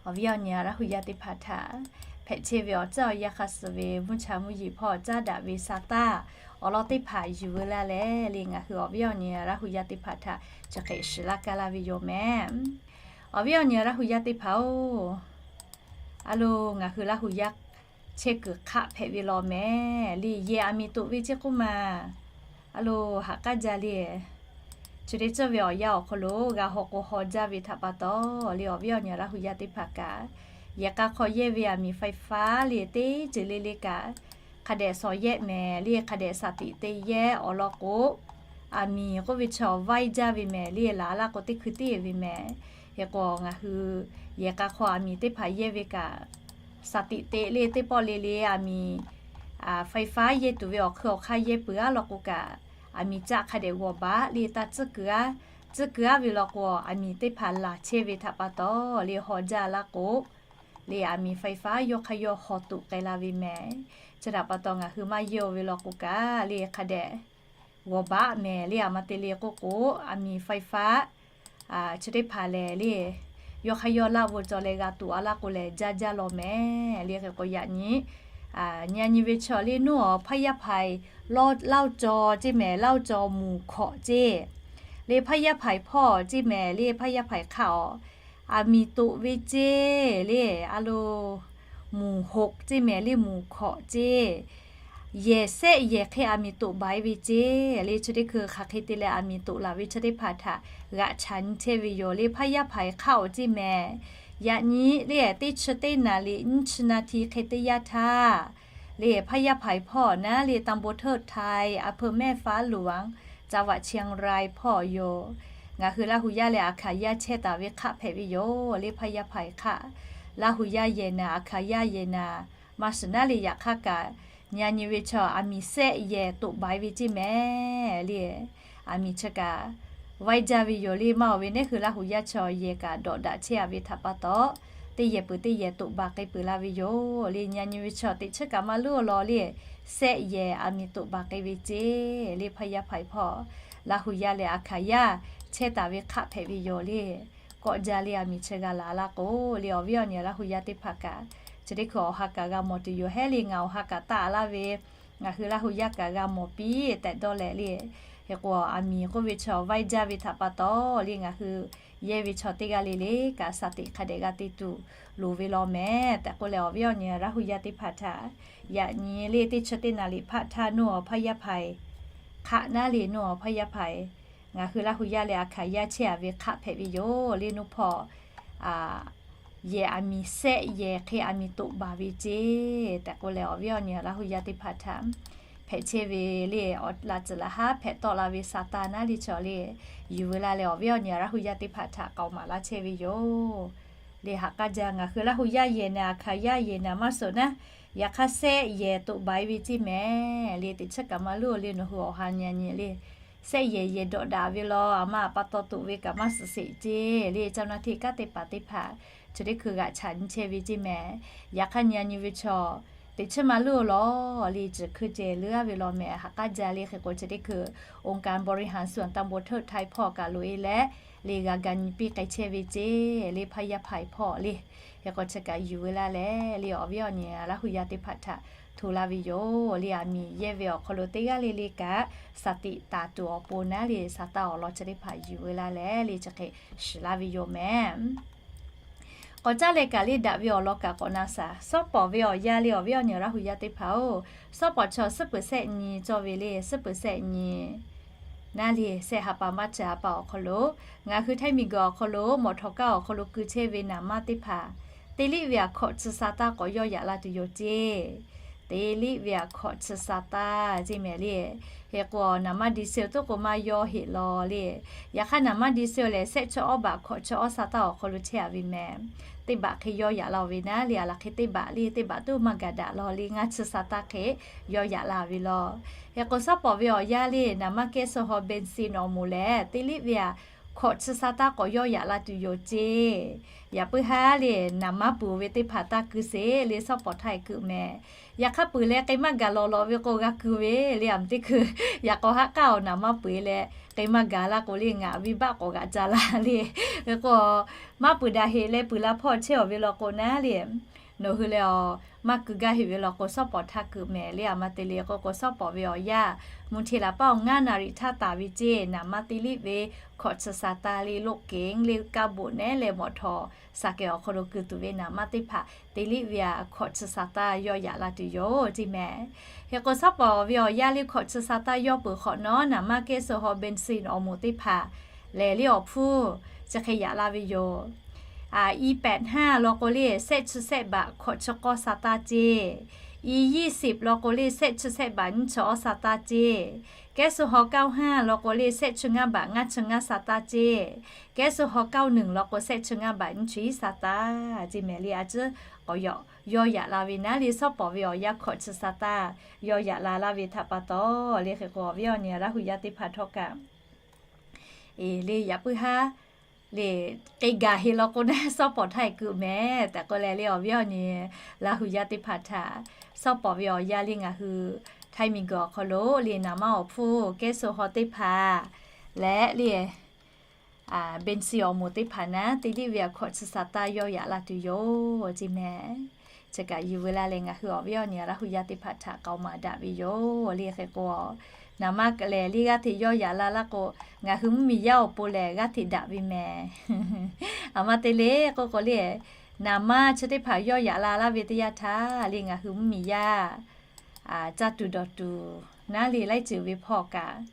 awˬ viˉ awˬ nyi Laˇ hu yaˇ teˇ hpaˍ htaꞈ hpehꞈ chehˇ ve awˬ tcuhˇ awˬ yanˇ hk'a suh ve mvuhˇ cha mvuhˇ yeˬ hpawˇ caˉ daꞈ ve Saˍtanˍ awˬ lawn teˇ hpaˍ yuˬ veu laˇ leh le, ngaˬ hui awˬ viˉ awˬ nyi Laˇ hu yaˇ teˇ hpaˍ htaꞈ chi hk'e shiˍ laˇ kaˇ laˇ ve yoˬ mehˍ. Awˬ viˉ awˬ nyi Laˇ hu yaˇ teˇ hpaˍ-oˬ, a lo, ngaˬ hui Laˇ hu yaˇ chehˇ kuiˬ hk'aˆ hpehꞈ ve law mehˍ le. Yehˬ aˬ miˍ toꞈ ve chi k'oˆ ma, a lo, haꞈ k'aˉ jaˇ le. Chi teˇ ceuˬ ve awˬ yanˇ awˬ hk'aw lo g'a haw k'o haw jaˇ ve htaꞈ pa taw le, awˬ viˉ awˬ nyi Laˇ hu yaˇ teˇ hpaˍ kaꞈ, yehˬ k'a hk'aw yehˇ ve aˬ miˍ faiˍ faˉ le teˇ ceuˬ le le kaꞈ, hk'a dehꞈ shawˍ yehˆ mehˍ le, hk'a dehꞈ shaˍ tiꞈ te yehˇ awˬ lawn k'o, aˬ miˍ k'oˆ ve chaw vaiˇ jaˇ ve mehˍ le, laˬ laˇ k'o teˇ hkui teˇ ve mehˍ. Hk'e k'o ngaˬ hui yehˬ k'a hk'aw aˬ miˍ teˇ hpaˍ yehˇ ve kaꞈ, shaˍ tiꞈ te le teˇ pawˆ le le aˬ miˍ faiˍ faˉ yehˇ tuˬ ve awˬ hk'ui awˬ hk'aˇ yehˇ peuˬ aˉ law k'o kaꞈ, aˬ miˍ caˆ hk'a dehꞈ g'awˬ baˆ le taˇ tcuhˉ kuiˬ aˉ, tcuhˉ kuiˬ aˉ ve law k'o, aˬ miˍ teˇ hpaˍ laˬ chehˇ ve htaꞈ pa taw le haw jaˇ laˇ k'o, le aˬ miˍ faiˍ faˉ yawˇ hk'aˇ yawˇ haw tuꞈ k'ai la ve mehˍ. Chi htaꞈ pa taw ngaˬ hui maˇ yehˇ-o ve law k'o kaꞈ le hk'a dehꞈ g'awˬ baˆ mehˍ le. Aˬ ma te le k'oˆ k'o, aˬ miˍ faiˍ faˉ chi teˇ hpaˍ lehˬ le, yawˇ hk'aˇ yawˇ laˆ vo cawˬ leh g'a tuꞈ a laˇ k'o lehˬ, jaˇ jaˇ law mehˍ le. Hk'e k'o yaꞈ nyi nyi a nyi ve chaw le nuˇ awˬ hpaˇ yaˇ hpaiˍ lawˇ, Laˇ-oˇ caw ceˇ mehˍ, Laˇ-oˇ caw muˬ hkawꞈ ceˇ le, hpaˇ yaˇ hpaiˍ hpawˇ ceˇ mehˍ le, hpaˇ yaˇ hpaiˍ hk'aˆ awˬ aˬ miˍ toꞈ ve ceˇ le, a lo, muˬ hoꞈ ceˇ mehˍ le, muˬ hkawꞈ ceˇ. Yehˬ sehˆ yehˬ hk'e aˬ miˍ toꞈ baˬ-e ve ceˇ le. Chi teˇ hkui hk'aˬ hk'e te leh aˬ miˍ toꞈ laˬ ve chi teˇ hpaˍ htaꞈ g'aꞈ chaꞈ nyi chehˇ ve yoˬ le, hpaˇ yaˇ hpaiˍ hk'aˆ awˬ ceˇ mehˍ. Yaꞈ nyi le teˇ chi teˇ naˍ liꞈ nyiˇ chi na hti hk'e teˇ yanˇ htaˇ le, hpaˇ yaˇ hpaiˍ hpawˇ naˉ le ตำบลเทิดไทย อำเภอแม่ฟ้าหลวง จังหวัดเชียงราย hpawˇ yoˬ. Ngaˬ hui Laˇ hu yaˇ leh aˬ hkaˍ yaˇ chehˇ taˍ ve hk'aˆ hpehꞈ ve yoˬ le, hpaˇ yaˇ hpaiˍ hk'aˆ. Laˇ hu yaˇ yehˬ naˍ, aˬ hkaˍ yaˇ yehˬ naˍ, maˇ shiˍ naˉ le yaꞈ hk'aˇ kaꞈ, nyi a nyi ve chaw aˬ miˍ sehˆ yehˬ toꞈ baˬ-e ve ceˇ mehˍ le. Aˬ miˍ chi kaꞈ vaiˇ jaˇ ve yoˬ le. Maˇ oˬ ve neˇ hui Laˇ hu yaˇ chaw yehˬ kaꞈ dawꞈ daꞈ chehˇ a ve htaꞈ pa taw, teˇ yehˬ peuˬ teˇ yehˬ toꞈ baˬ k'ai peuˬ la ve yoˬ le. Nyi a nyi ve chaw teꞈ chiˉ kaꞈ maˇ luˉ-o law le, sehˆ yehˬ aˬ miˍ toꞈ baˬ k'ai ve ceˇ le, hpaˇ yaˇ hpaiˍ hpawˇ. Laˇ hu yaˇ leh aˬ hkaˍ yaˇ chehˇ taˍ ve hk'aˆ hpehꞈ ve yoˬ le. Kawˆ jaˇ le aˬ miˍ chi g'a laˬ laˇ k'o le, awˬ viˉ awˬ nyi Laˇ hu yaˇ teˇ hpaˍ kaꞈ, chi teˇ hkui awˬ ha kaꞈ g'a mawˬ tuˬ yoˬ. Heˉ le ngaˬ awˬ ha kaꞈ taˆ laˇ ve, ngaˬ hui Laˇ hu yaˇ kaꞈ g'a mawˬ piˇ tehꞈ dawˇ leh le. Hk'e k'o aˬ miˍ k'oˆ ve chaw vaiˇ jaˇ ve htaꞈ pa taw le, ngaˬ hui yehˇ ve chaw teˇ g'aˇ le le kaꞈ shaˍ tiꞈ hk'a dehꞈ g'a te tuˬ loˍ ve law mehˍ tehꞈ k'oˆ leh, awˬ viˉ awˬ nyi Laˇ hu yaˇ teˇ hpaˍ htaꞈ yaꞈ nyi le teˇ chi teˇ naˍ liꞈ hpaˆ htaˇ nuˇ awˬ hpaˇ yaˇ hpaiˍ hk'aˆ naˉ le, nuˇ awˬ hpaˇ yaˇ hpaiˍ ngaˬ hui Laˇ hu yaˇ leh aˬ hkaˍ yaˇ chehˇ a ve hk'aˆ hpehꞈ ve yoˬ le. Nuˇ hpawˇ yehˬ aˬ miˍ sehˆ yehˬ hk'e aˬ miˍ toꞈ baˬ ve ceˇ tehꞈ k'oˆ leh, awˬ viˉ awˬ nyi Laˇ hu yaˇ teˇ hpaˍ htaꞈ hpehꞈ chehˇ ve le, awˬ laꞈ tcuhˍ laꞈ haˉ hpehꞈ tawˆ la ve Saˍtanˍ naˉ le chaw le, yuˬ veu la leh awˬ viˉ awˬ nyi Laˇ hu yaˇ teˇ hpaˍ htaꞈ k'aoˍ maˍ laˇ chehˇ ve yoˬ le. Haꞈ k'aˇ jaˇ, ngaˬ hui Laˇ hu yaˇ yehˬ naˍ, aˬ hkaˍ yaˇ yehˬ naˍ maˇ suhˍ naˉ, yaꞈ hk'aˇ sehˆ yehˬ toꞈ baˬ-e ve ceˇ mehˍ le. Teꞈ chiˉ kaꞈ maˇ luˉ-o le, nawˬ hui awˬ ha nyi a nyi le, sehˆ yehˬ yehˬ dawꞈ daꞈ ve law, aˬ ma aˬ pa taw toꞈ ve kaꞈ maˇ suhˍ sheˍ ceˇ le. Caˇ naˇ hteˇ kanˉ teˇ hpaˍ teˇ hpaˍ chi teˇ hkui g'aꞈ chaꞈ nyi chehˇ ve ceˇ mehˍ. Yaꞈ hk'aˇ nyi a nyi ve chaw teꞈ chiˉ maˇ luˉ-o law le, ciˬ hkui ceh leuˉ-a ve law mehˍ. Haꞈ k'aˇ jaˇ le. Hk'e k'o chi teˇ hkui องค์การบริหารส่วนตำบลเทิดไทย hpawˇ kaꞈ loꞈ-e leh le g'a ga nyi piˇ k'ai chehˇ ve ceˇ le, hpaˇ yaˇ hpaiˍ hpawˇ le. Hk'e k'o chi kaꞈ yuˬ veu la leh le, awˬ viˉ awˬ nyi Laˇ hu yaˇ teˇ hpaˍ htaꞈ hto laˇ ve yoˬ le. Aˬ miˍ yehˇ ve awˬ hk'aw lo teˇ g'aˇ le le kaꞈ shaˍ tiꞈ taˍ tuˬ awˬ pon naˉ le, Saˍtanˍ awˬ lawn chi teˇ hpaˍ yuˬ veu la leh le chi hk'e shiˍ laˇ ve yoˬ mehˍ. K'awꞈ caˉ leh kaꞈ le daꞈ ve awˬ lawn kaꞈ k'awꞈ na shaˍ. Sawˉ pawˍ ve awˬ yanˇ le, awˬ viˉ awˬ nyi Laˇ hu yaˇ teˇ hpaˍ-oˬ, sawˉ pawˍ chaw suhˉ peuˬ sehˆ nyi cawˇ ve le, suhˉ peuˬ sehˆ nyi naˉ le, sehˆ ha pa maˇ chi ha pa awˬ hk'aw lo ngaˬ hui Htaiˇ miˬguiˬ awˬ hk'aw lo mawˬ htawˍ kaˇ awˬ hk'aw lo keu chehˇ ve naˍ manˇ teˇ hpaˍ teˇ liˆ ve aˬ hkawꞈ chi sa taˇ k'awꞈ yawˇ yaꞈ la tuˬ yoˬ ceˇ. Teˇ liˆ ve aˬ hkawꞈ chi sa taˇ ceˇ mehˍ le. Hk'e k'o naˍ manˇ ดีเซล tuˉ k'o maˇ yawˇ heˆ law le. Yaꞈ hk'aˇ naˍ manˇ ดีเซล lehˬ sehˆ chi awˇ baˬ hkawꞈ chi awˇ sa taˇ awˬ hk'aw lo chehˇ a ve mehˍ. Teˇ baꞈ hk'e yawˇ yaꞈ la ve naˉ le, aˬ laˬ hk'e teˇ baꞈ le, teˇ baꞈ tuˉ maˇ gaˬ daꞈ law le, ngaˇ chi sa taˇ hk'e yawˇ yaꞈ la ve law. Hk'e k'o sawˉ pawˍ ve awˬ yanˇ le, naˍ manˇ แก๊สโซฮอล์ เบนซิน awˬ moˍ lehˬ teˇ liˆ ve aˬ hkawꞈ chi sa taˇ k'awꞈ yawˇ yaꞈ la tuˬ yoˬ ceˇ. Yaꞈ puiˉ haˉ le, naˍ manˇ peuˬ ve teˇ hpaˍ taˇ keu sheˍ le, shawˉ pawˍ htaˇ e keu mehˍ. Yaꞈ hk'aˇ peuˬ leh k'ai maˇ gaˬ lawˬ lawˬ ve k'o g'a keu ve le, aˬ mvuhˇ teˇ hkui. Yaꞈ k'aw haˉ k'aˉ awˬ naˍ manˇ peuˬ e leh k'ai maˇ gaˬ la k'o le, ngaˬ venˇ baˆ k'awꞈ g'aꞈ ca la le. Hk'e k'o, maˇ peuˬ daꞈ heꞈ leh peuˬ la hpawˇ chehˇ awˬ ve law k'o naˉ le, nawˬ hui leh awˬ maˇ keu gaˇ heꞈ ve law k'o, shawˉ pawˍ htaˇ keu mehˍ le. Aˬ ma te le k'o k'o, shawˉ pawˍ ve awˬ yanˇ mvuhˇ hteˇ laˬ paˉ awˬ ngaˇ naˍ riˍ htaˇ taˍ ve ceˇ. Naˍ manˇ teˇ liˇ ve hkawꞈ chi sa taˇ le, loˆ keˍ le, kaˇ boꞈ nehˉ leh mawꞈ htawˍ saˍ kehˬ awˬ hk'aw lo keu tuˬ ve naˍ manˇ teˇ hpaˍ teˇ liˇ ve a hkawꞈ chi sa taˇ yawˇ yaꞈ la tuˬ yoˬ ceˇ mehˍ. Hk'e k'o, shawˉ pawˍ ve awˬ yanˇ le hkawꞈ chi sa taˇ yawˇ peuˬ hk'awꞈ nawˉ, naˍ manˇ kehˉ suh haw bensin awˬ moˍ teˇ hpaˍ lehˬ le awˬ hpfuhˇ chi hk'e yaꞈ la ve yoˬ. I pehꞈ hnaˇ law k'o le, shehˆ chi shehˆ baꞈ hkawꞈ chi k'awˇ sa taˇ ceˇ. I yiˇ siˍ law k'o le, shehˆ chi shehˆ baꞈ nyiˇ chi awˇ sa taˇ ceˇ. Kehˉ suh haw kaˇ haˇ law k'o le, shehˆ chi ngaˇ baꞈ ngaˇ chi ngaˇ sa taˇ ceˇ. Kehˉ suh haw kaˇ nuˬ law k'o, shehˆ chi ngaˇ baꞈ nyiˇ chi sa taˇ ceˇ mehˍ le. A ciˉ k'awꞈ yawˇ yaꞈ la ve naˉ le, shawˉ pawˍ ve awˬ yanˇ hkawꞈ chi sa taˇ yawˇ yaꞈ la laˇ ve htaꞈ pa taw le, hk'e k'o awˬ viˉ awˬ nyi Laˇ huˍ yaˇ teˇ hpaˍ htawˇ kaꞈ, e le yaꞈ puiˉ haˉ le, k'ai gaˬ heꞈ law k'o naˉ shawˉ pawˍ htaˇ e keu mehˍ tehꞈ k'oˆ leh le, awˬ viˉ awˬ nyi Laˇ huˍ yaˇ teˇ hpaˍ htaꞈ shawˉ pawˍ ve awˬ yanˇ le ngaˬ hui Htaiˇ miˬguiˬ awˬ hk'aw lo le naˍ manˇ awˬ hpfuhˇ kehˉ suh haw teˇ hpaˍ leh le bensin awˬ moˍ teˇ hpaˍ naˉ teˇ liˇ ve a hkawꞈ chi sa taˇ yawˇ yaꞈ la tuˬ yoˬ ceˇ mehˍ. Chi kaꞈ yuˬ veu laˇ leh ngaˬ hui awˬ viˉ awˬ nyi Laˇ huˍ yaˇ teˇ hpaˍ htaꞈ k'aoˍ maˍ daꞈ ve yoˬ le. Hk'e k'o, naˍ manˇ lehˬ le g'aˇ hteꞈ yawˇ yaꞈ la laˇ k'o, ngaˬ hui mvuhˇmiˬ yaˇ awˬ pon lehˬ g'aˇ hteꞈ daꞈ ve mehˍ. Aˬ ma te le k'oˆ k'o le, naˍ manˇ chi teˇ hpaˍ yawˇ yaꞈ la laˇ ve teˇ yanˇ htaˇ le ngaˬ hui mvuhˇmiˬ yaˇ caˇ tuˬ dawˬ tuˬ naˉ le laiˉ ceuˬ ve hpawˇ kaꞈ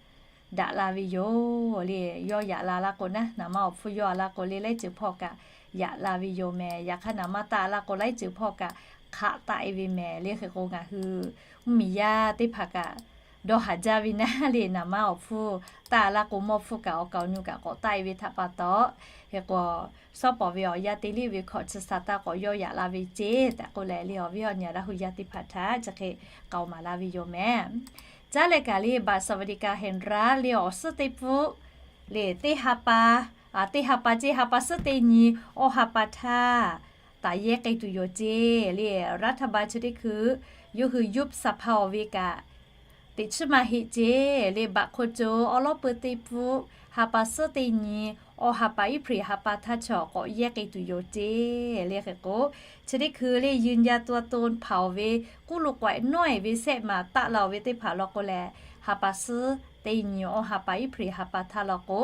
daꞈ la ve yoˬ le. Yawˇ yaꞈ la laˇ k'o naˉ, naˍ manˇ awˬ hpfuhˇ yawˇ a laˇ k'o le laiˉ ceuˬ hpawˇ kaꞈ yaꞈ la ve yoˬ mehˍ. Yaꞈ hk'aˇ naˍ manˇ taˆ laˇ k'o laiˉ ceuˬ hpawˇ kaꞈ hk'aꞈ taˆ e ve mehˍ le. Hk'e k'o ngaˬ hui mvuhˇmiˬ yaˇ teˇ hpaˍ kaꞈ dawˇ haˍ jaˇ ve naˉ le, naˍ manˇ awˬ hpfuhˇ taˆ laˇ k'o mawˇ hpfuhˇ kaꞈ awˬ kaˍ awˬ nu kaꞈ k'awꞈ taˆ e ve htaꞈ pa taw, hk'e k'o shawˉ pawˍ ve awˬ yanˇ teˇ liˇ ve hkawꞈ chi sa taˇ k'awꞈ yawˇ yaꞈ la ve ceˇ tehꞈ k'oˆ leh le awˬ viˉ awˬ nyi Laˇ huˍ yaˇ teˇ hpaˍ htaꞈ chi hk'e k'aoˍ maˍ la ve yoˬ mehˍ. Caˉ leh kaꞈ le baꞈ สวัสดิการแห่งรัฐ le awˬ suhˉ teˇ pfuhˆ le teˇ ha pa, teˇ ha pa ceˇ ha pa suhˉ teˇ nyi awˇ ha pa htaˇ taˍ yehˇ k'ai tuˬ yoˬ ceˇ le. รัฐบาล chi teˇ hkui yawˇ hui ยุบสภา ve kaꞈ teꞈ chiˉ maˇ heˆ ceˇ le. Baꞈ hk'o co awˉ lawˉ peuˇ teˇ pfuhˆ ha pa suhˉ teˇ nyi awˇ ha pa iˉ hpreꞈ ha pa htaˇ chaw k'awꞈ yehˇ k'ai tuˬ yoˬ ceˇ le. Hk'e k'o, chi teˇ hkui le ยืนยันตัวตน hpaˍ-oˬ ve k'uˉ lo k'awehꞈ nawˉ-e ve sehˆ maˍ taˆ la-oˬ ve teˇ hpaˍ law k'o lehˬ, ha pa suhˉ teˇ nyi awˇ ha pa iˉ hpreꞈ ha pa htaˇ law k'o,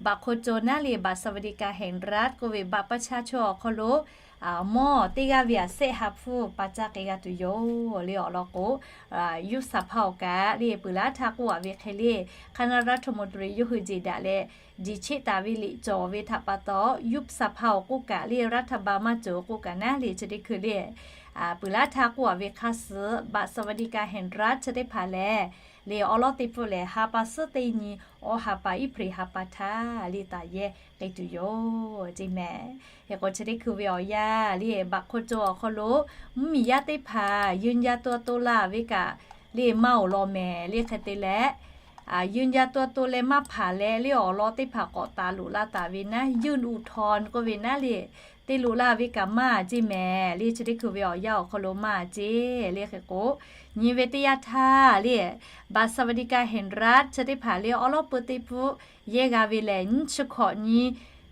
baꞈ hk'o co naˉ le baꞈ สวัสดิการแห่งรัฐ k'oˆ ve baꞈ pa cha chaw awˬ hk'aw lo mawˇ teˇ g'aˇ ve aꞈ sehˆ ha hpfuhˇ pa caˇ k'ai g'a tuˬ yoˬ le. Awˬ lawn k'o, ยุบสภา awˬ kaꞈ le peuˬ laˇ htaˇ k'oˆ-a ve hk'e le คณะรัฐมนตรี yawˇ hui jeˬ daꞈ leh jeˬ cheˆ taˍ ve liꞈ cawˬ ve htaꞈ pa taw, ยุบสภา awˬ k'oˆ kaꞈ le รัฐบาล maˇ cawˬ k'oˆ kaꞈ naˉ le chi teˇ hkui le peuˬ laˇ htaˇ k'oˆ-a ve hk'a suhˍ baꞈ สวัสดิการแห่งรัฐ chi teˇ hpaˍ lehˬ le awˉ lawˉ teˇ pfuhˆ lehˬ ha pa suhˉ teˇ nyi awˇ ha pa iˉ hpreꞈ ha pa htaˇ le taˍ yehˇ k'ai tuˬ yoˬ ceˇ mehˍ. Hk'e k'o chi teˇ hkui ve awˬ yanˇ le baꞈ hk'o co awˬ hk'aw lo mvuhˇmiˬ yaˇ teˇ hpaˍ ยืนยันตัวตน la ve kaꞈ le maˇ-oˬ law mehˍ le. Hk'e te leh ยืนยันตัวตน leh maˇ hpaˍ leh le awˬ lawn teˇ hpaˍ k'awꞈ taˍ loꞈ la taˍ ve naˉ ยื่นอุทธรณ์ k'oˆ ve naˉ le te loꞈ la ve kaꞈ maˇ ceˇ mehˍ le. Chi teˇ hkui ve awˬ yanˇ awˬ hk'aw lo maˇ ceˇ le. Hk'e k'o, nyi ve teˇ yanˇ htaˇ le baꞈ สวัสดิการแห่งรัฐ chi teˇ hpaˍ le awˉ lawˉ peuˇ teˇ pfuhˆ yehˇ g'a ve lehˬ, nyiˇ chi hkawꞈ nyi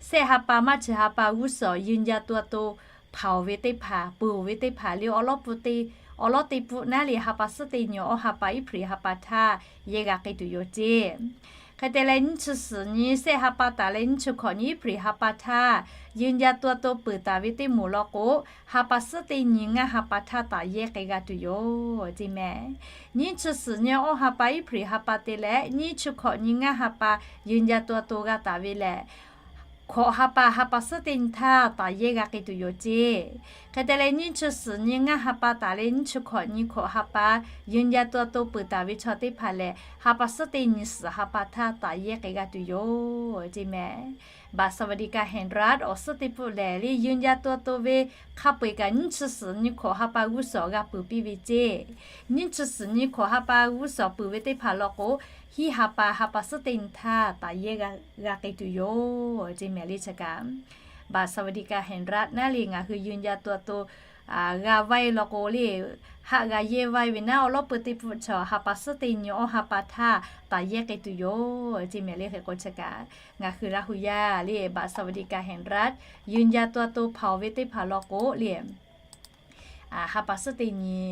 sehˆ ha pa maˇ chi ha pa g'uˇ suhˍ ยืนยันตัวตน hpaˍ-oˬ ve teˇ hpaˍ peuˬ-oˬ ve teˇ hpaˍ le awˉ lawˉ peuˇ teˇ awˉ lawˉ teˇ pfuhˆ naˉ le ha pa suhˉ teˇ nyi awˇ ha pa iˉ hpreꞈ ha pa htaˇ yehˇ g'a k'ai tuˬ yoˬ ceˇ. Hk'e te leh nyiˇ chi suhˍ nyi sehˆ ha pa taˍ leh nyiˇ chi hkawꞈ nyi iˉ hpreꞈ ha pa htaˇ ยืนยันตัวตน peuˬ taˍ ve teˇ moˍ law k'o, ha pa suhˉ teˇ nyi ngaˇ ha pa htaˇ taˍ yehˇ k'ai g'a tuˬ yoˬ ceˇ mehˍ. Nyiˇ chi suhˍ nyi awˇ ha pa iˉ hpreꞈ ha pa te leh nyiˇ chi hkawꞈ nyi ngaˇ ha pa ยืนยันตัวตน g'a taˍ ve lehˬ, hkawꞈ ha pa ha pa suhˉ teˇ nyi htaˇ taˍ yehˇ g'a k'ai tuˬ yoˬ ceˇ. Hk'e te leh nyiˇ chi suhˍ nyi ngaˇ ha pa taˍ leh nyiˇ chi hkawꞈ nyi hkawꞈ ha pa ยืนยันตัวตน peuˬ taˍ ve chaw teˇ hpaˍ lehˬ, ha pa suhˉ teˇ nyi suhˍ ha pa htaˇ taˍ yehˇ k'ai g'a tuˬ yoˬ ceˇ mehˍ. Baꞈ สวัสดิการแห่งรัฐ awˬ suhˉ teˇ pfuhˆ lehˬ le ยืนยันตัวตน ve hk'a peu-eˬ kaꞈ nyiˇ chi suhˍ nyi hkawꞈ ha pa g'uˇ suhˍ g'a peuˬ piˇ ve ceˇ. Nyiˇ chi suhˍ nyi hkawꞈ ha pa g'uˇ suhˍ peuˬ ve teˇ hpaˍ law k'o, hiˉ ha pa, ha pa suhˉ teˇ nyi htaˇ taˍ yehˇ g'a k'ai tuˬ yoˬ ceˇ mehˍ le chi kaꞈ. บัตรสวัสดิการแห่งรัฐ naˉ le ngaˬ hui ยืนยันตัวตน g'a vaiˇ law k'o le, haˆ g'a yehˇ vaiˇ ve naˉ awˬ lawˉ peu teˇ pfuhˆ chaw ha pa suhˉ teˇ nyi awˇ ha pa htaˇ taˍ yehˇ k'ai tuˬ yoˬ ceˇ mehˍ le. Hk'e k'o chi kaꞈ ngaˬ hui Laˇ hu yaˇ le บัตรสวัสดิการแห่งรัฐ ยืนยันตัวตน hpaoˍ ve teˇ hpaˍ law k'o le, ha pa suhˉ teˇ nyi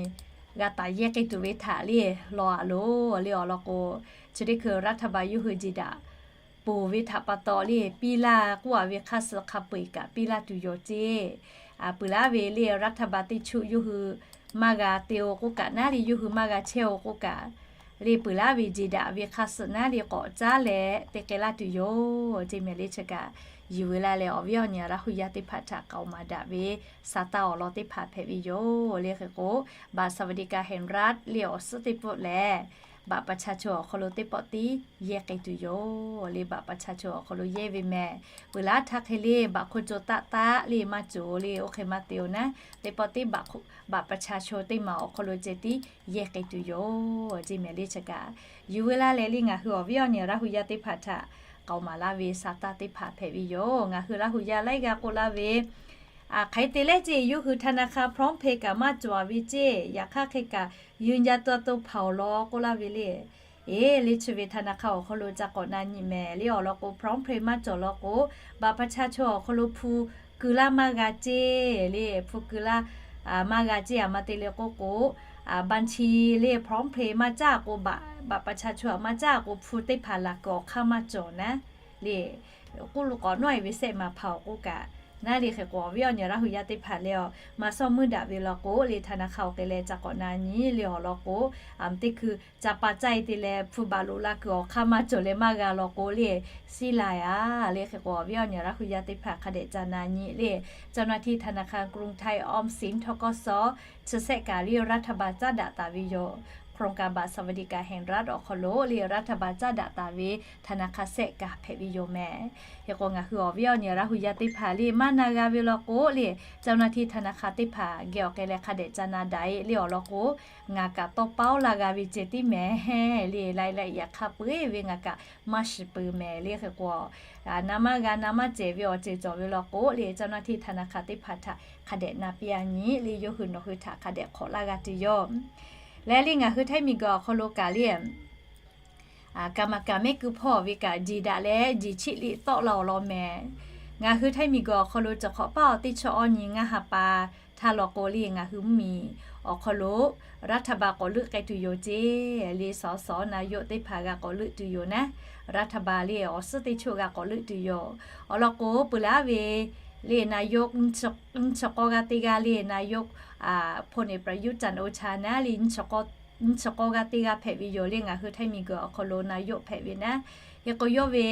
g'a taˍ yehˇ k'ai tuˬ ve htaꞈ le law a loˬ le awˬ lawn k'o, chi teˇ hkui รัฐบาล yawˇ hui jeˬ daꞈ ponˬ ve htaꞈ pa taw le, piˇ laˇ k'oˆ a ve hk'aˇ suh hk'a peu-eˬ kaꞈ piˇ laˇ tuˬ yoˬ ceˇ. Peuˬ laˇ ve le รัฐบาล teˇ choˆ yawˇ hui maˇ g'a te-o k'oˆ kaꞈ naˉ le, yawˇ hui maˇ g'a chehˇ-o k'oˆ kaꞈ le, peuˬ laˇ ve jeˬ daꞈ ve hk'aˇ suh naˉ le k'awꞈ caˉ leh te k'ai laˇ tuˬ yoˬ ceˇ mehˍ le chi kaꞈ. Yuˬ ve laˇ leh awˬ viˉ awˬ nyi Laˇ hu yaˇ teˇ hpaˍ htaꞈ k'aoˍ maˍ daꞈ ve sa taˇ awˬ lawn teˇ hpaˍ hpehꞈ ve yoˬ le. Hk'e k'o บัตรสวัสดิการแห่งรัฐ le awˬ suhˉ teˇ pfuhˆ lehˬ, บัตรประชาชน awˬ hk'aw lo teˇ pawˆ tiˉ yehˇ k'ai tuˬ yoˬ le. บัตรประชาชน awˬ hk'aw lo yehˇ ve mehˍ. Peuˬ laˇ htaˇ hk'e le บัตรคนจน taˆ taˆ le maˇ cawˬ le, oˇ hk'e maˇ te-o naˉ, teˇ pawˆ tiˉ บัตรประชาชน teˇ maˬ awˬ hk'aw lo ceh tiˉ yehˇ k'ai tuˬ yoˬ ceˇ mehˍ le chi kaꞈ. Yuˬ ve laˇ leh le ngaˬ hui awˬ viˉ awˬ nyi Laˇ hu yaˇ teˇ hpaˍ htaꞈ k'aoˍ maˍ laˇ ve sa taˇ teˇ hpaˍ hpehꞈ ve yoˬ. Ngaˬ hui Laˇ hu yaˇ laiˉ g'aˇ k'oˆ laˇ ve, hk'aˬ hk'e te leh ceˇ yawˇ hui ธนาคาร PromptPay kaꞈ maˇ cawˬ ve ceˇ, yaꞈ hk'aˇ hk'e kaꞈ ยืนยันตัวตน hpaoˍ law k'oˆ laˇ ve le. Eˬ, le chi ve ธนาคาร awˬ hk'aw lo ca k'awꞈ na nyi mehˍ le awˬ lawn k'o, PromptPay maˇ cawˬ law k'o, บัตรประชาชน awˬ hk'aw lo hpu keu laˇ maˇ g'a ceˇ le, hpu keu laˇ maˇ g'a ceˇ. A ma te le k'oˆ k'o, บัญชี le PromptPay maˇ caˇ k'o, บัตรประชาชน maˇ caˇ k'o, hpu teˇ hpaˍ laˬ kuiˬ awˬ hk'aˇ maˇ cawˬ naˉ le. K'oˆ lo k'awꞈ nawˉ e ve sehˆ maˍ hpaˍ-oˬ k'oˆ kaꞈ naˉ le. Hk'e k'o awˬ viˉ awˬ nyi Laˇ hu yaˇ teˇ hpaˍ le, a ma sawˇ muiˉ daꞈ ve law k'o le ธนาคาร awˬ hk'e leh ca k'awꞈ na nyi le awˬ lawn k'o, teˇ hkui ca pa caˇ e te leh hpu baˬ loꞈ la kuiˬ awˬ hk'aˇ maˇ cawˬ leh maˇ g'a law k'o le, siˉ la a le. Hk'e k'o awˬ viˉ awˬ nyi Laˇ hu yaˇ teˇ hpaˍ hk'a dehꞈ ca na nyi le, เจ้าหน้าที่ธนาคารกรุงไทย ออมสิน ทกส chi sehˆ kaꞈ le รัฐบาล caˉ daꞈ taˍ ve yoˬ. โครงการบัตรสวัสดิการแห่งรัฐ awˬ hk'aw lo le รัฐบาล caˉ daꞈ taˍ ve ธนาคาร sehˆ kaꞈ hpehꞈ ve yoˬ mehˍ. Hk'e k'o ngaˬ hui awˬ viˉ awˬ nyi Laˇ hu yaˇ teˇ hpaˍ le maˇ na g'a ve law k'o le, เจ้าหน้าที่ธนาคาร teˇ hpaˍ geh awˬ hk'e leh hk'a dehꞈ ca na daꞈ e le awˬ lawn k'o, ngaˬ kaꞈ tawˇ paˉ-oˆ la g'a ve ceh tiˉ mehˍ le. Laiˉ laiˉ yaꞈ hk'aˇ peu-eˬ ve ngaˬ kaꞈ maˇ shiˍ peuˬ mehˍ le. Hk'e k'o, na maˇ g'a na maˇ cehˬ ve awˬ ceuˬ cawˬ ve law k'o le เจ้าหน้าที่ธนาคาร teˇ hpaˍ htaꞈ hk'a dehꞈ na piˇ a nyi le, yawˇ hui nawˬ hui htaꞈ hk'a dehꞈ hk'awꞈ laˇ g'a tuˬ yoˬ. Leh le ngaˬ hui Htaiˇ miˬguiˬ awˬ hk'aw lo kaꞈ le กรรมการ mehˆ keu hpawˇ ve kaꞈ jeˬ daꞈ leh jeˬ chiˆ liꞈ tawˆ la awˬ lawn mehˍ. Ngaˬ hui Htaiˇ miˬguiˬ awˬ hk'aw lo cawˬ hk'awꞈ paˇ awˬ teˇ chaw awˇ nyi ngaˇ ha pa htaˇ law k'o le ngaˬ hui mvuhˇmiˬ awˬ hk'aw lo รัฐบาล k'awꞈ leuˆ k'ai tuˬ yoˬ ceˇ le. Sawˉ sawˉ na yoˆ teˇ hpaˍ g'a k'awꞈ leuˆ tuˬ yoˬ naˉ, รัฐบาล le awˬ suhˉ teˇ chaw g'a k'awꞈ leuˆ tuˬ yoˬ. Awˬ lawn k'o peuˬ laˇ ve le na yoˆ nyi chi k'awˇ g'aˇ teˇ g'aˇ le na yoˆ พลเอก ประยุทธ์ จันทร์โอชา naˉ le nyi chi k'awˇ g'aˇ teˇ g'aˇ hpehꞈ ve yoˬ le. Ngaˬ hui Htaiˇ miˬguiˬ awˬ hk'aw lo na yoˆ hpehꞈ ve naˉ, hk'e k'o yawˇ ve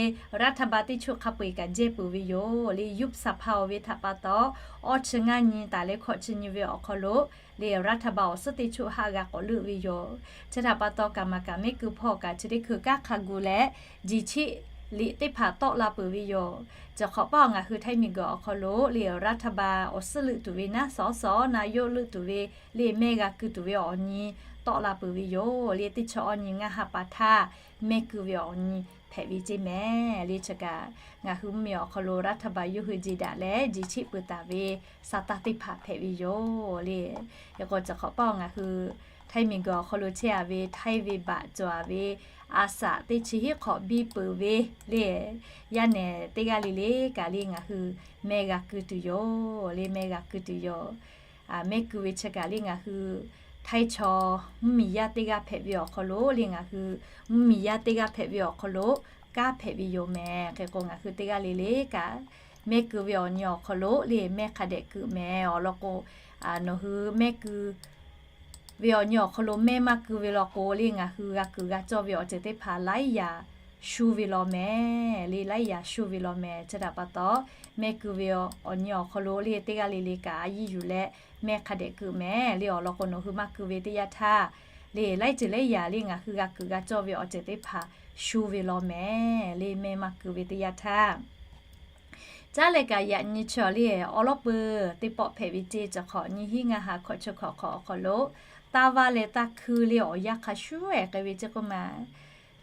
รัฐบาล teˇ chaw hk'a peu-eˬ kaꞈ jehˇ peuˬ ve yoˬ le. Yuˇ sa hpaˇ-oˬ ve htaꞈ pa taw, awˇ chi ngaˇ nyi taˍ leh hkawꞈ chi nyi ve awˬ hk'aw lo le รัฐบาล awˬ suhˉ teˇ chaw haˆ g'a k'awꞈ leuˆ ve yoˬ. Chi htaꞈ pa taw กรรมการ mehˆ keu hpawˇ kaꞈ chi teˇ hkui kanˉ hk'a gu leh jeˬ chiˆ liꞈ teˇ hpaˍ tawˆ la peuˬ ve yoˬ. Cawˬ hk'awꞈ paˇ ngaˬ hui Htaiˇ miˬguiˬ awˬ hk'aw lo le รัฐบาล awˬ suhˉ leuˆ tuˬ ve naˉ, sawˉ sawˉ na yoˆ leuˆ tuˬ ve le mehˆ g'a keu tuˬ ve awˬ nyi tawˆ la peuˬ ve yoˬ le. Teˇ chaw awˇ nyi ngaˇ ha pa htaˇ mehˆ keu ve awˬ nyi hpehꞈ ve ceˇ mehˍ le. Chi kaꞈ ngaˬ hui mvuhˇmiˬ awˬ hk'aw lo รัฐบาล yawˇ hui jeˬ daꞈ leh jeˬ chiˆ peuˬ taˍ ve sa taˇ teˇ hpaˍ hpehꞈ ve yoˬ le. Hk'e k'o cawˬ hk'awꞈ paˇ ngaˬ hui Htaiˇ miˬguiˬ awˬ hk'aw lo chehˇ a ve Htaiˇ ve baꞈ cawˬ a ve a saꞈ teˇ chi hiˉ hk'awꞈ biˇ peuˬ ve le, yaˇ nehˬ teˇ g'aˇ le le kaꞈ le ngaˬ hui mehˆ g'a keu tuˬ yoˬ le. Mehˆ g'a keu tuˬ yoˬ. Mehˆ keu ve chi kaꞈ le ngaˬ hui Htaiˇ chaw mvuhˇmiˬ yaˇ teˇ g'aˇ hpehꞈ ve awˬ hk'aw lo le ngaˬ hui mvuhˇmiˬ yaˇ teˇ g'aˇ hpehꞈ ve awˬ hk'aw lo kanˉ hpehꞈ ve yoˬ mehˍ. Hk'e k'o ngaˬ hui teˇ g'aˇ le le kaꞈ mehˆ keu ve awˬ nyi awˬ hk'aw lo le mehˆ hk'a dehꞈ keu mehˍ. Awˬ lawn k'o, nawˬ hui mehˆ keu ve awˬ nyi awˬ hk'aw lo mehˆ maˇ keu ve law k'o le ngaˬ hui g'a kuiˬ g'a cawˇ ve awˬ ceuˬ teˇ hpaˍ laiˉ yaꞈ shu ve law mehˍ le. Laiˉ yaꞈ shu ve law mehˍ. Chi htaꞈ pa taw, mehˆ keu ve awˬ nyi awˬ hk'aw lo le teˇ g'aˇ le le kaꞈ a yiˇ yuˬ leh mehˆ hk'a dehꞈ keu mehˍ le. Awˬ lawn k'o nawˬ hui maˇ keu ve teˇ yanˇ htaˇ le laiˉ ceuˬ laiˉ yaꞈ le ngaˬ hui g'a kuiˬ g'a cawˇ ve awˬ ceuˬ teˇ hpaˍ shu ve law mehˍ le. Mehˆ maˇ keu ve teˇ yanˇ htaˇ caˉ leh kaꞈ yaꞈ nyi chi awˬ le awˬ lawˉ peuˬ teˇ pawˆ hpehꞈ ve ceˇ. Cawˬ hk'awꞈ nyi hiˉ ngaˇ ha hkawꞈ chi hkawꞈ hk'awꞈ awˬ hk'aw lo taˇ vaˇ leh taˇ hkui le awˬ yanˇ hk'a shuˉ ehˍ k'ai ve ceˇ k'oˆ ma.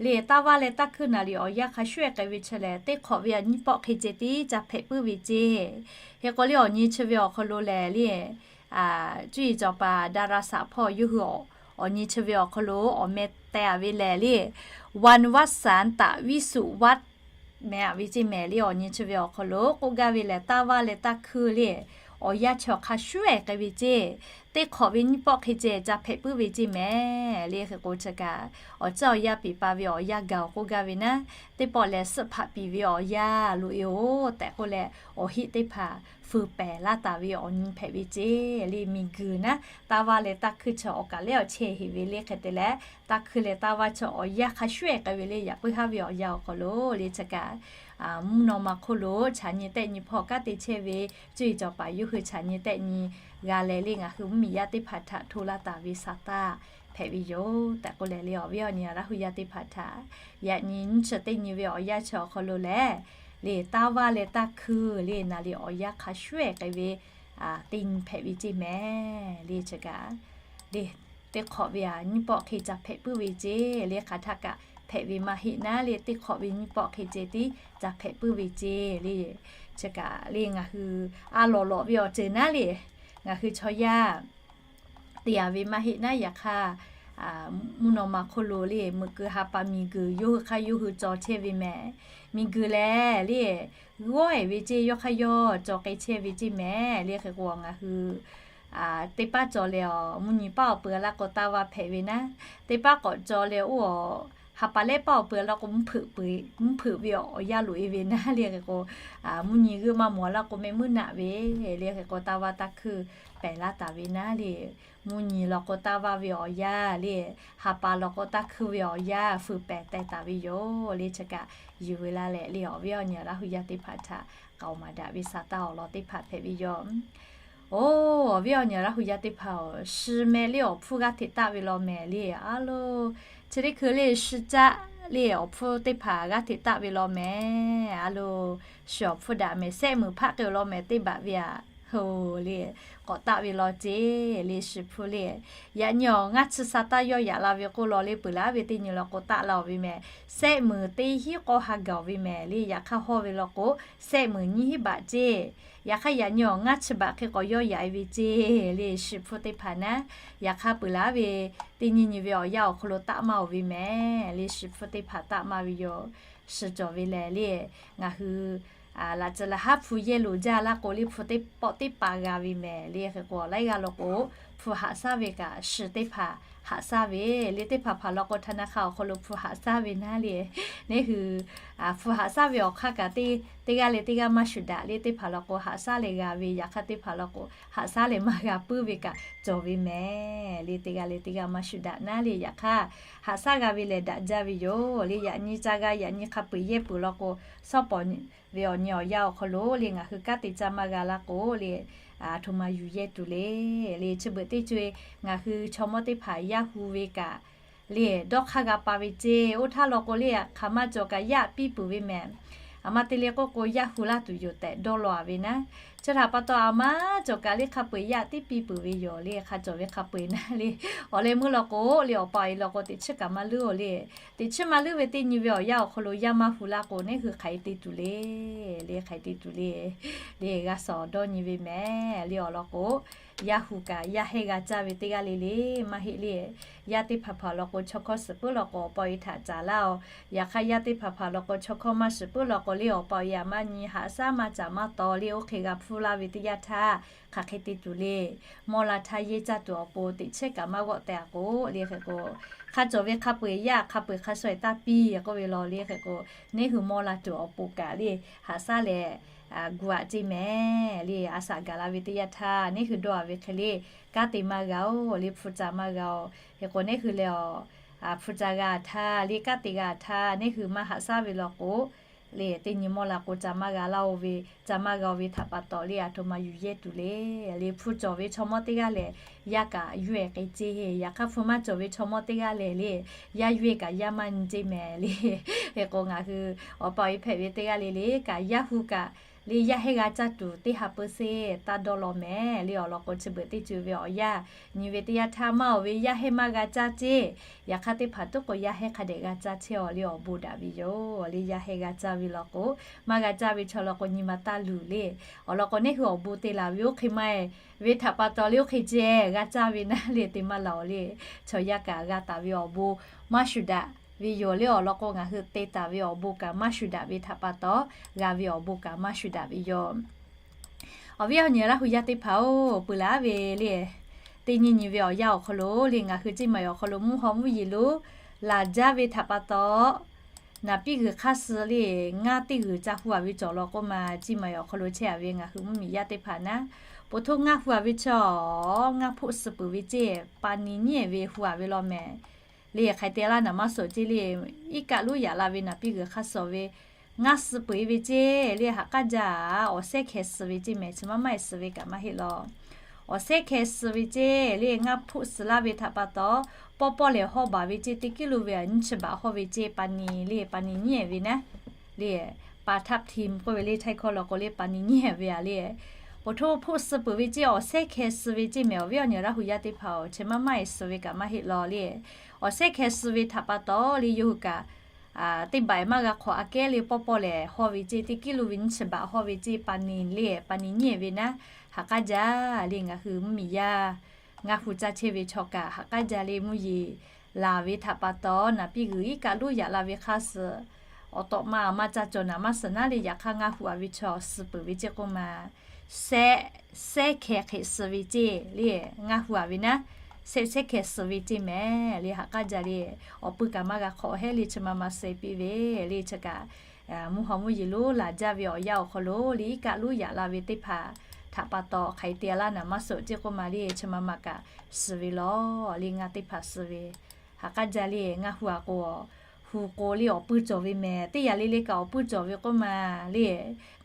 Le taˇ vaˇ leh taˇ hkuiˇ naˍ riˍ awˬ yanˇ hk'a shuˉ-ehˍ k'ai ve chi lehˬ, teˇ hk'awꞈ ve aꞈ nyiˇ pawˆ hk'e ceh tiˉ ca hpehꞈ puiˉ ve ceˇ. Hk'e k'o le awˬ nyi chi ve awˬ hk'aw lo lehˬ le, cuˇ yiˍ cawˬ paˍ ดาราศาสตร์ hpawˇ yawˇ hui awˬ nyi chi ve awˬ hk'aw lo awˬ meh teh-a ve lehˬ le, วันวสันตวิสุวัติ meh-a ve ceˇ mehˍ le awˬ nyi chi ve awˬ hk'aw lo k'oˆ gaˇ ve lehˬ, taˇ vaˇ leh taˇ hkuiˇ le awˬ yanˇ chi awˬ hk'a shuˉ-ehˍ k'ai ve ceˇ. Teˇ hk'awꞈ ve nyiˇ pawˆ hk'e ceh ca hpehꞈ puiˉ ve ceˇ mehˍ le. Hk'e k'o chi kaꞈ awˬ ciˉ awˬ yanˇ piˍ pa ve awˬ yanˇ gaˬ-oˬ k'oˆ gaˇ ve naˉ, teˇ pawˆ lehˬ suhˆ hpaꞈ piˍ ve awˬ yanˇ loꞈ-e-oˬ tehꞈ k'oˆ leh, awˬ heˆ teˇ hpaˍ feu pehˍ laˇ taˍ ve awˬ nyi hpehꞈ ve ceˇ le. Miˬguiˬ naˉ taˇ vaˇ leh taˇ hkuiˇ chi awˬ kaˍ lehˬ awˬ chehˇ heˍ ve le. Hk'e te leh, taˇ hkuiˇ leh taˇ vaˇ chi awˬ yanˇ hk'a shuˉ-ehˍ k'ai ve le, yaꞈ puiˉ haˉ ve awˬ yanˇ awˬ hk'aw lo le chi kaꞈ mvuhˇ naw ma hk'oˆ lo chaꞈ nyi tehˆ nyi hpawˇ kanˉ te chehˇ ve cuˇ yiˍ cawˬ paˍ yawˇ hui chaꞈ nyi tehˆ nyi g'a leh le, ngaˬ hui mvuhˇmiˬ yaˇ teˇ hpaˍ htaꞈ hto laˇ taˍ ve sa taˇ hpehꞈ ve yoˬ tehꞈ k'oˆ leh le, awˬ viˉ awˬ nyi Laˇ hu yaˇ teˇ hpaˍ htaꞈ yaꞈ nyi nyiˇ chi teˇ nyi ve awˬ yanˇ chi awˬ hk'aw lo lehˬ, le taˇ vaˇ leh taˇ hkuiˇ le naˍ riˍ awˬ yanˇ hk'a shuˉ-ehˍ k'ai ve teˇ nyi hpehꞈ ve ceˇ mehˍ le. Chi kaꞈ le teˇ hk'awꞈ ve aꞈ nyiˇ pawˆ hk'e ca hpehꞈ puiˉ ve ceˇ le. Hk'aˬ htaˇ kaꞈ hpehꞈ ve maˇ heˆ naˉ le, teˇ hk'awꞈ ve nyiˇ pawˆ hk'e ceh tiˉ ca hpehꞈ puiˉ ve ceˇ le. Chi kaꞈ le ngaˬ hui a lawˬ lawꞈ ve awˬ ceuˬ naˉ le, ngaˬ hui chaw yaˇ te-a ve maˇ heˆ naˉ, yaꞈ hk'aˇ mvuhˇ naw ma hk'oˆ lo le meuꞈ keu ha pa miˬguiˬ yawˇ hui hk'aˇ yawˇ hui caw chehˇ ve mehˍ. Miˬguiˬ lehˬ le g'awˇ-ehˍ ve ceˇ, yawˇ hk'aˇ yawˇ caw k'ai chehˇ ve ceˇ mehˍ le. Hk'e k'o ngaˬ hui teˇ paˉ caw leh awˬ mvuhˇ nyi paˉ awˬ peuˬ laˇ k'o taˇ vaˇ hpehꞈ ve naˉ, teˇ paˉ k'awꞈ caw leh oˇ awˬ ha pa lehˉ paˉ awˬ peuˬ laˇ k'o mvuhˇ hpeuꞈ ve awˬ yanˇ loꞈ-e ve naˉ le. Hk'e k'o mvuhˇ nyi g'euˆ maˇ mawˬ laˇ k'o meh meuˉ naˆ ve le. Hk'e k'o taˇ vaˇ taˇ hkuiˇ pehˍ laˇ taˍ ve naˉ le, mvuhˇ nyi law k'o taˇ vaˇ ve awˬ yanˇ le, ha pa law k'o taˇ hkuiˇ ve awˬ yanˇ feu pehˍ teh taˍ ve yoˬ le. Chi kaꞈ yuˬ ve laˇ leh le, awˬ viˉ awˬ nyi Laˇ hu yaˇ teˇ hpaˍ htaꞈ k'aoˍ maˍ daꞈ ve sa taˇ awˬ lawn teˇ hpaˍ hpehꞈ ve yoˬ. Oˬ, awˬ viˉ awˬ nyi Laˇ hu yaˇ teˇ hpaˍ-oˬ, shi meh le awˬ hpfuhˇ g'aˇ hteꞈ taˆ ve law mehˍ le. A lo, chi teˇ hkui le shi caˆ le awˬ hpfuhˇ teˇ hpaˍ g'aˇ hteꞈ taˆ ve law mehˍ. A lo, shi awˬ hpfuhˇ daꞈ mehˍ, sehˆ muiˬ hpaˆ k'ai-o law mehˍ teˇ baꞈ ve aꞈ. Ho le, k'awꞈ taˆ ve law ceˇ le, shi hpfuhˇ le. Yaꞈ nyi awˬ ngaˇ chi sa taˇ yawˇ yaꞈ la ve k'oˆ law le, peuˬ laˇ ve teˇ nyi law k'o taˆ la-oˬ ve mehˍ. Sehˆ muiˬ teˇ hinˉ k'awˇ ha gaˬ-oˬ ve mehˍ le. Yaꞈ hk'aˇ hawˇ ve law k'o sehˆ muiˬ nyiˇ hinˉ baꞈ ceˇ. Yaꞈ hk'aˇ yaꞈ nyi awˬ ngaˇ chi baꞈ hk'e k'awꞈ yawˇ yaꞈ-e ve ceˇ le, shi hpfuhˇ teˇ hpaˍ naˉ. Yaꞈ hk'aˇ peuˬ laˇ ve teˇ nyi nyi ve awˬ yanˇ awˬ hk'aw lo taˆ maˇ-oˬ ve mehˍ le, shi hpfuhˇ teˇ hpaˍ taˆ maˇ ve yoˬ. Shi cawˬ ve lehˬ le, ngaˬ hui laꞈ tcuh laꞈ haˉ hpu yehˇ loˍ jaˇ laˇ k'o le, hpu teˇ pawˆ teˇ pa g'a ve mehˍ le. Hk'e k'o laiˉ g'aˇ law k'o hpu haꞈ shaˉ ve kaꞈ shi teˇ hpaˍ haꞈ shaˉ ve le. Teˇ hpaˍ hpaˍ law k'o ธนาคาร awˬ hk'aw lo hpu haꞈ shaˉ ve naˉ le. Neˇ hui hpu haꞈ shaˉ ve awˬ hk'aˇ kaꞈ teˇ g'aˇ leh teˇ g'aˇ maˇ shuˍ daꞈ le. Teˇ hpaˍ law k'o haꞈ shaˉ leh g'a ve, yaꞈ hk'aˇ teˇ hpaˍ law k'o haꞈ shaˉ leh maˇ g'a puiˉ ve kaꞈ cawˬ ve mehˍ le. Teˇ g'aˇ leh teˇ g'aˇ maˇ shuˍ daꞈ naˉ le. Yaꞈ hk'aˇ haꞈ shaˉ g'a ve lehˬ daꞈ jaˇ ve yoˬ le. Yaꞈ nyi ca g'a, yaꞈ nyi hk'a peu-eˬ yehˇ peuˬ law k'o, shawˉ pawˍ ve awˬ nyi awˬ yanˇ awˬ hk'aw lo le ngaˬ hui kanˉ te ca maˇ g'a laˇ k'o le, aˬ htoꞈ ma yuˬ yehˇ tuˬ le. Le chi beuꞈ teˇ co-e ngaˬ hui chaw mawˇ teˇ hpaˍ yaˇ hu ve kaꞈ le dawˇ hk'aˇ g'a pa ve ceˇ. Oˇ htaˇ law k'o le hk'aˬ ma cawˬ kaꞈ yaˇ piˇ peuˬ ve mehˍ. Aˬ ma te le k'oˆ k'o yaˇ hu laˇ tuˬ yoˬ tehꞈ dawˇ law-a ve naˉ. Chi htaꞈ pa taw aˬ ma cawˬ kaꞈ le hk'a peu-eˬ yaˇ tiˉ piˇ peuˬ ve yoˬ le. Hk'a cawˬ ve hk'a peu-eˬ naˉ le, awˬ leh meuˇ law k'o le awˬ pa awˬ e law k'o teꞈ chiˉ kaꞈ maˇ leuˉ-oˬ le. Teꞈ chiˉ maˇ leuˉ ve teˇ nyi ve awˬ yanˇ awˬ hk'aw lo yaˇ maˇ hu laˇ k'o neˇ hui hk'aˬ hk'e te tuˬ le. Le hk'aˬ hk'e te tuˬ le. Le g'a suh dawˇ nyi ve mehˍ le. Awˬ lawn k'o yaˇ hu kaꞈ yaˇ hehˇ g'a caˇ ve teˇ g'aˇ le le maˇ heˆ le. Yaˇ teˇ hpaˍ hpaˍ law k'o chaw hkawˇ suhˍ puiˉ law k'o awˬ pa awˬ e htaꞈ caˍ laˇ-oˬ. Yaꞈ hk'aˇ yaˇ teˇ hpaˍ hpaˍ law k'o chaw hkawˇ maˇ suhˍ puiˉ law k'o le awˬ pa awˬ e aˬ maˇ nyi haꞈ shaˉ maˇ caˍ maˇ taw le. Oˇ hk'e g'a hpfuhˇ laˇ ve teˇ yanˇ htaˇ hk'aˬ hk'e te tuˬ le. Mawˇ la htaˇ yehˇ caˇ tuˬ awˬ pon teꞈ chiˉ kaꞈ maˇ g'awˆ teh-a k'o le. Hk'e k'o hk'a cawˬ ve hk'a peu-eˬ yaˇ hk'a peu-eˬ hk'a shaw-e taˇ piˇ k'oˆ ve law le. Hk'e k'o neˇ hui mawˇ la tuˬ awˬ pon kaꞈ le haꞈ shaˉ leh gu-a ceˇ mehˍ le. A shaꞈ gaˬ la ve teˇ yanˇ htaˇ neˇ hui dawˇ-a ve hk'e le kanˉ te maˇ g'a-oˬ le, hpu ca maˇ g'a-oˬ. Hk'e k'o neˇ hui lehˬ awˬ hpu ca g'a htaˇ le kanˉ te g'a htaˇ neˇ hui maˇ haꞈ shaˉ ve law k'o le teˇ nyi mawˇ la k'o ca maˇ g'a laˇ-oˬ ve, ca maˇ g'a-oˬ ve htaꞈ pa taw le aˬ htoꞈ ma yuˬ yehˇ tuˬ le. Le hpu cawˬ ve chaw mawˇ teˇ g'aˇ lehˬ yaˇ kaꞈ yawˇ-ehˍ k'ai ceˇ. Yaꞈ hk'aˇ hpu maˇ cawˬ ve chaw mawˇ teˇ g'aˇ lehˬ le yaˇ yawˇ-ehˍ kaꞈ yaˇ maˇ nyi ceˇ mehˍ le. Hk'e k'o ngaˬ hui awˬ pa awˬ e hpehꞈ ve teˇ g'aˇ le le kaꞈ yaˇ hu kaꞈ le yaˇ hehˉ g'a caˇ tuˬ teˇ ha peuˇ seˇ taˇ dawˇ law mehˍ le. Awˬ lawn k'o, chi beuꞈ teˇ ceuˬ ve awˬ yanˇ nyi ve teˇ yanˇ htaˇ maˇ oˬ ve yaˇ hehˉ maˇ g'a caˇ ceˇ. Yaꞈ hk'aˇ teˇ hpaˍ tuˉ k'o yaˇ hehˉ hk'a dehꞈ g'a caˇ chehˇ awˬ le awˬ bon daꞈ ve yoˬ le. Yaˇ hehˉ g'a caˇ ve law k'o, maˇ g'a caˇ ve chaw law k'o nyi ma taˇ luˬ le. Awˬ lawn k'o, neˇ hui awˬ bon te laˬ ve oˇ hk'e maˇ ve htaꞈ pa taw le, oˇ hk'e ceh g'a caˇ ve naˉ le te maˇ laˬ awˬ le. Chaw yaˇ kaꞈ g'a taˍ ve awˬ bon maˇ shuˍ daꞈ ve yoˬ le. Awˬ lawn k'o, ngaˬ hui te taˍ ve awˬ bon kaꞈ maˇ shuˍ daꞈ ve htaꞈ pa taw, g'a ve awˬ bon kaꞈ maˇ shuˍ daꞈ ve yoˬ. Awˬ viˉ awˬ nyi Laˇ hu yaˇ teˇ hpaˍ-oˬ, peuˬ laˬ ve le, teˇ nyi nyi ve awˬ yanˇ awˬ hk'aw lo le, ngaˬ hui ceˇ maˬ awˬ hk'aw lo mvuhˇ haw mvuhˇ yeˬ lo laˬ jaˇ ve htaꞈ pa taw, naˍ piˇ g'uiˬ hk'aˇ suh le, ngaˇ teˇ g'uiˬ ca hu-a ve cawˬ law k'oˆ ma, ceˇ maˬ awˬ hk'aw lo chehˇ-a ve ngaˬ hui mvuhˇ miˬ yaˇ teˇ hpaˍ naˉ, po htoˇ ngaˇ hu-a ve chaw, ngaˇ hpoˆ suh peuˬ ve ceˇ, pa ni nyiˉ-ehˍ ve hu-a ve law mehˍ. Le hk'aˬ hk'e te laˇ naˍ maˇ suhˍ ceˇ le, iˉ kaˆ lonˉ yaꞈ la ve naˍ piˇ g'uiˬ hk'aˇ suh ve ngaˇ suh peuˬ-e ve ceˇ le, ha k'aˉ jaˇ, awˬ sehˉ hkeh suh ve ceˇ mehˍ, chi maˇ maˇ-e suh ve kaꞈ maˇ heˆ law. Awˬ sehˉ hkeh suh ve ceˇ le, ngaˇ hpoˆ suh laˇ ve htaꞈ pa taw, pawˇ pawˇ lehˬ hawˇ baˬ ve ceˇ, teˇ kiˉ lo ve a nyiˇ chi baꞈ hawˇ ve ceˇ, pa ni le, pa ni nyiˉ-ehˍ ve naˉ le, pa htaˇ hti k'oˆ ve le, htaiˇ hkawˇ law k'o le, pa ni nyiˉ-ehˍ ve a le. Po htoˇ hpoˆ suh peuˬ ve ceˇ, awˬ sehˉ hkeh suh ve ceˇ mehˍ. Awˬ viˉ awˬ nyi Laˇ hu yaˇ teˇ hpaˍ-oˬ, chi maˇ maˇ-e suh ve kaꞈ maˇ heˆ law le. Awˬ sehˉ hkeh suh ve htaꞈ pa taw le, yawˇ hui kaꞈ teˇ baꞈ-e maˇ g'a hk'awꞈ, aꞈ kehˉ le pawˇ pawˇ lehˬ hawˇ ve ceˇ, teˇ kiˉ lo ve nyiˇ chi baꞈ hawˇ ve ceˇ, pa ni le, pa ni nyiˉ-ehˍ ve naˉ, ha k'aˉ jaˇ le. Ngaˬ hui mvuhˇ miˬ yaˇ ngaˇ hu caˇ chehˇ ve chaw kaꞈ ha k'aˉ jaˇ le, mvuhˇ yeˬ laˬ ve htaꞈ pa taw, naˍ piˇ g'uiˬ iˉ kaˆ lonˉ yaꞈ la ve hk'aˇ suh, awˬ tawꞈ ma maˇ caˇ cawˬ naˍ maˇ suhˍ naˉ le, yaꞈ hk'aˇ ngaˇ hu-a ve chaw suh peuˬ ve ceˇ k'oˆ ma, sehˉ, sehˉ hkeh hk'e suh ve ceˇ le, ngaˇ hu-a ve naˉ, sehˉ sehˉ hkeh suh ve ceˇ mehˍ le, ha k'aˉ jaˇ le. Awˬ pui kaꞈ maˇ g'a hk'awꞈ hehˉ le, chi ma ma suh piˇ ve le, chi kaꞈ mvuhˇ haw mvuhˇ yeˬ lonˉ laˬ jaˇ ve awˬ yanˇ awˬ hk'aw lo le, iˉ kaˆ lonˉ yaꞈ la ve teˇ hpaˍ htaꞈ pa taw, hk'aˬ hk'e te laˇ naˍ maˇ suhˍ ceˇ k'oˆ ma le, chi ma ma kaꞈ suh ve law le, ngaˇ teˇ hpaˍ suh ve. Ha k'aˉ jaˇ le, ngaˇ hu-a k'o, hu k'o le awˬ puiˇ cawˬ ve mehˍ, teˇ yanˇ le le kaꞈ awˬ puiˇ cawˬ ve k'oˆ ma le.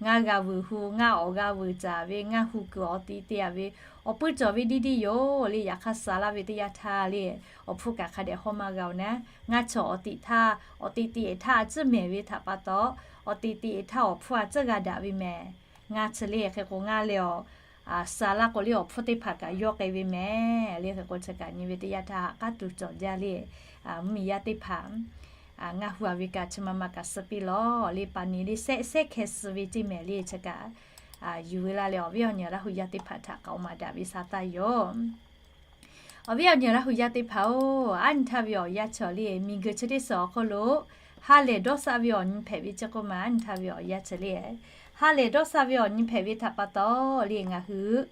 Ngaˇ g'a vuiˬ hu, ngaˇ awˬ g'a vuiˬ caˍ ve, ngaˇ hu kuiˬ awˬ ti te-a ve, awˬ puiˇ cawˬ ve diˇ diˇ yoˬ le. Yaꞈ hk'aˇ suh laˇ ve teˇ yanˇ htaˇ le, awˬ hpfuhˇ kaꞈ hk'a dehꞈ hawˇ maˇ g'a-oˬ naˉ, ngaˇ chaw awˬ tiꞈ htaˇ, awˬ ti ti-ehˍ htaˇ a ciˉ mehˍ ve htaꞈ pa taw, awˬ ti ti-ehˍ htaˇ awˬ hpfuhˇ a ciˉ g'a daꞈ ve mehˍ. Ngaˇ chi le hk'e k'o ngaˇ le awˬ suh laˇ k'o le awˬ hpfuhˇ teˇ hpaˍ kaꞈ yawˇ k'ai ve mehˍ le. Hk'e k'o chi kaꞈ nyi ve teˇ yanˇ htaˇ ha k'aˉ tuˬ cawˬ jaˇ le, mvuhˇ miˬ yaˇ teˇ hpaˍ ngaˇ hu-a ve kaꞈ chi ma ma kaꞈ suh piˇ law le, pa ni le sehˉ sehˉ hkeh suh ve ceˇ mehˍ le, chi kaꞈ yuˬ ve laˇ leh awˬ viˉ awˬ nyi Laˇ hu yaˇ teˇ hpaˍ htaꞈ k'aoˍ maˍ daꞈ ve sa taˇ yoˬ. Awˬ viˉ awˬ nyi Laˇ hu yaˇ teˇ hpaˍ-oˬ, aˉ nyi htaˇ ve awˬ yanˇ chi le, miˬ guiˬ chi teˇ suhˍ awˬ hk'aw lo ha lehˬ dawˇ sha ve awˬ nyi hpehꞈ ve ceˇ k'oˆ ma, aˉ nyi htaˇ ve awˬ yanˇ chi le, ha lehˬ dawˇ sha ve awˬ nyi hpehꞈ ve htaꞈ pa taw le, ngaˬ hui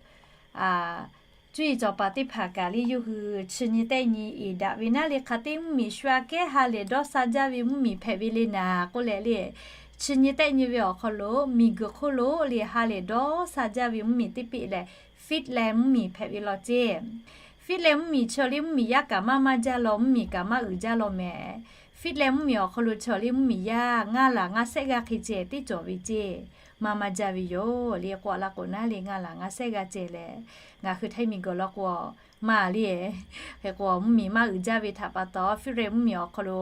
cuˇ yiˍ cawˬ paˍ teˇ hpaˍ kaꞈ le, yawˇ hui chi nyi tehˆ nyi eˍ daꞈ ve naˉ le, hk'a te mvuhˇ miˬ shu aꞈ kehˉ ha lehˬ dawˇ sha jaˇ ve mvuhˇ miˬ hpehꞈ ve le naˍ k'oˆ leh le, chi nyi tehˆ nyi ve awˬ hk'aw lo miˬ guiˬ hk'oˆ lo le ha lehˬ dawˇ sha jaˇ ve mvuhˇ miˬ teˇ peˆ lehˬ, Finland mvuhˇ miˬ hpehꞈ ve law ceˇ. Finland mvuhˇ miˬ chi le mvuhˇ miˬ yaˇ kaꞈ maˇ maˇ jaˇ law, mvuhˇ miˬ kaꞈ maˇ uiˍ jaˇ law mehˍ. Finland mvuhˇ miˬ awˬ hk'aw lo chi le mvuhˇ miˬ yaˇ ngaˇ laˬ ngaˇ sehˆ g'aˇ hk'e ceh teˇ cawˬ ve ceˇ, maˇ maˇ jaˇ ve yoˬ le. K'oˆ laˇ k'o naˉ le ngaˇ laˬ ngaˇ sehˆ g'aˇ ceh lehˬ, ngaˬ hui Htaiˇ miˬ guiˬ law k'o maˇ le. Hk'e k'o mvuhˇ miˬ maˇ uiˍ jaˇ ve htaꞈ pa taw, Finland mvuhˇ miˬ awˬ hk'aw lo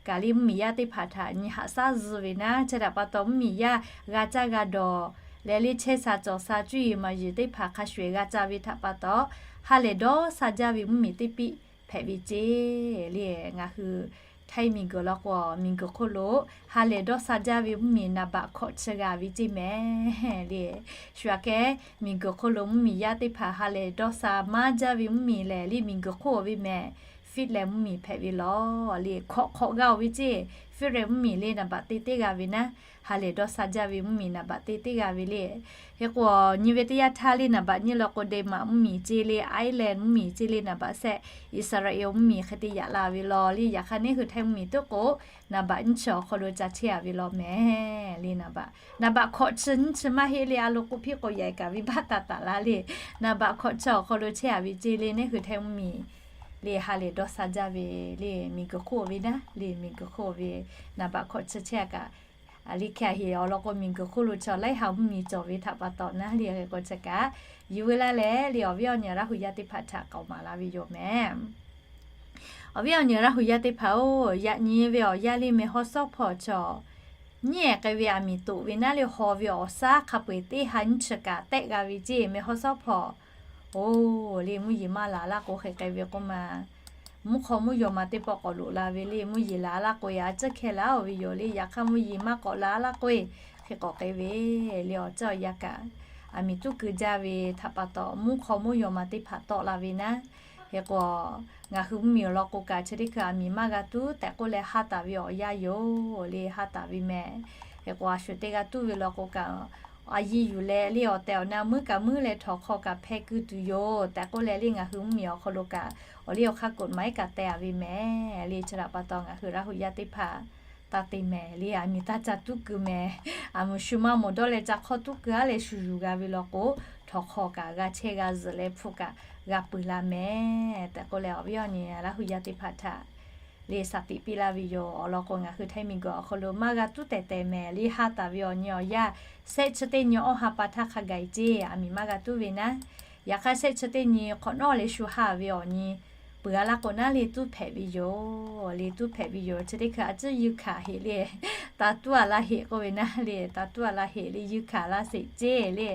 kaꞈ le mvuhˇ miˬ yaˇ teˇ hpaˍ htaꞈ nyi haꞈ shaˉ zuh ve naˉ, chi htaꞈ pa taw mvuhˇ miˬ yaˇ g'a caˇ g'a dawˬ leh le chehˇ sha cawˬ sha cuˇ yiˍ maˍ yiˍ teˇ hpaˍ hk'a shuˍ ehˍ g'a caˇ ve htaꞈ pa taw, ha lehˬ dawˇ sha jaˇ ve mvuhˇ miˬ teˇ piˆ hpehꞈ ve ceˇ le. Ngaˬ hui Htaiˇ miˬ guiˬ law k'o miˬ guiˬ hk'oˆ lo ha lehˬ dawˇ sha jaˇ ve mvuhˇ miˬ naˍ baꞈ hkawꞈ chi g'a ve ceˇ mehˍ le. Shu aꞈ kehˉ miˬ guiˬ hk'oˆ lo mvuhˇ miˬ yaˇ teˇ hpaˍ ha lehˬ dawˇ sha maˇ jaˇ ve mvuhˇ miˬ lehˬ le, miˬ guiˬ hk'oˆ ve mehˍ, Finland mvuhˇ miˬ hpehꞈ ve law le. Hkawꞈ hk'awꞈ g'a-oˬ ve ceˇ, Finland mvuhˇ miˬ le naˍ baꞈ teˇ teˇ g'a ve naˉ, ha lehˬ dawˇ sha jaˇ ve mvuhˇ miˬ naˍ baꞈ teˇ teˇ g'a ve le. Hk'e k'o nyi ve teˇ yanˇ htaˇ le naˍ baꞈ nyiˇ law k'o Denmark mvuhˇ miˬ ceˇ le, Ireland mvuhˇ miˬ ceˇ le, naˍ baꞈ shehˆ Israel mvuhˇ miˬ hk'e te yaꞈ la ve law le. Yaꞈ hk'aˇ neˇ hui Htaiˇ mvuhˇ miˬ tuˉ k'o naˍ baꞈ nyiˇ chi awˬ hk'aw lo ca chehˇ-a ve law mehˍ le. Naˍ baꞈ, naˍ baꞈ hkawꞈ chi nyiˇ chi maˇ heˆ le, a lo k'oˆ piˇ k'o yaꞈ kaꞈ ve baˆ taˍ taˍ la le. Naˍ baꞈ hkawꞈ chi awˬ hk'aw lo chehˇ-a ve ceˇ le, neˇ hui Htaiˇ mvuhˇ miˬ le ha lehˬ dawˇ sha jaˇ ve le, miˬ guiˬ hk'oˆ ve naˉ le, miˬ guiˬ hk'oˆ ve naˍ baꞈ hkawꞈ chi chehˇ-a kaꞈ le hkeh heˍ awˬ lawn k'o miˬ guiˬ hk'oˆ lo chaw laiˉ ha mvuhˇ miˬ cawˬ ve htaꞈ pa taw naˉ le. Hk'e k'o chi kaꞈ yuˬ ve laˇ leh le awˬ viˉ awˬ nyi Laˇ hu yaˇ teˇ hpaˍ htaꞈ k'aoˍ maˍ la ve yoˬ mehˍ. Awˬ viˉ awˬ nyi Laˇ hu yaˇ teˇ hpaˍ-oˬ, yaꞈ nyi ve awˬ yanˇ le meh hawˉ sawˉ hpawˇ chaw nyiˉ ehˍ k'ai ve aˬ miˍ toꞈ ve naˉ le, haw ve awˬ shaˉ hk'a peu-eˬ teˇ ha nyiˇ chi kaꞈ tehˆ g'a ve ceˇ meh hawˉ shawˉ hpawˇ. Oˬ le, mvuhˇ yeˬ maˇ laˬ laˇ k'o hk'e k'ai ve k'oˆ ma, mvuhˇ hk'aw mvuhˇ yaw ma teˇ pawˆ k'awꞈ loꞈ la ve le, mvuhˇ yeˬ laˬ laˇ k'o-e a ciˉ hkehˇ laˇ-oˬ ve yoˬ le. Yaꞈ hk'aˇ mvuhˇ yeˬ maˇ k'awꞈ laˬ laˇ k'o-e, hk'e k'awꞈ k'ai ve le. Awˬ ceuˬ awˬ yanˇ kaꞈ aˬ miˍ tuˉ keu jaˇ ve htaꞈ pa taw, mvuhˇ hk'aw mvuhˇ yaw ma teˇ hpaˍ tawˆ la ve naˉ. Hk'e k'o, ngaˬ hui mvuhˇ miˬ awˬ lawn k'o kaꞈ chi teˇ hkui aˬ miˍ maˇ g'a tuˉ tehꞈ k'oˆ leh haˉ taˍ ve awˬ yanˇ yoˬ le, haˉ taˍ ve meh. Hk'e k'o, a shuˍ teˇ g'a tuˉ ve lawn k'o kaꞈ, a yiˇ yuˬ leh le awˬ tehˬ awˬ na muiˉ kaꞈ muiˉ leh htawnˍ hk'aw kaꞈ hpehˇ keu tuˬ yoˬ tehꞈ k'oˆ leh le, ngaˬ hui mvuhˇ miˬ awˬ hk'aw lo kaꞈ awˬ liˇ awˬ hk'aˇ กฎหมาย kaꞈ teh-a ve meh le. Chi htaꞈ pa taw ngaˬ hui Laˇ huˍ yaˇ teˇ hpaˍ taˇ te meh le, aˬ miˍ taˇ ca tuˉ keu meh. Aˬ miˍ shu maˇ mawˬ dawˇ leh ca hk'awˇ tuˉ keu-a leh shu yuˬ g'a ve lawn k'o, htawnˍ hk'aw kaꞈ g'a chehˇ g'a zuhꞈ leh hpu kaꞈ g'a peuˬ la meh tehꞈ k'oˆ leh, awˬ viˉ awˬ nyi Laˇ huˍ yaˇ teˇ hpaˍ htaꞈ le shaˍ tiꞈ piˇ laˇ ve yoˬ. Awˬ lawn k'o, ngaˬ hui Htaiˇ miˬguiˬ awˬ hk'aw lo maˇ g'a tuˉ tehˬ tehˬ meh le, haˉ taˍ ve awˬ nyi awˬ yanˇ, shehˆ chi teˇ nyi awˇ ha pa htaˇ hk'a gaˬ-e ceˇ aˬ miˍ maˇ g'a tuˉ ve naˉ. Yaꞈ hk'aˇ shehˆ chi teˇ nyi hk'awꞈ nawˉ leh shu haˉ ve awˬ nyi peuˬ-a laˇ k'o naˉ le, tuˉ hpehꞈ ve yoˬ le, tuˉ hpehꞈ ve yoˬ. Chi teˇ hkui a ciˉ yuˇ hkanˍ heꞈ le, taˇ tuˉ-a laˇ heꞈ k'oˆ ve naˉ le, taˇ tuˉ-a laˇ heꞈ le, yuˇ hkanˍ laˇ sheˍ ceˇ le.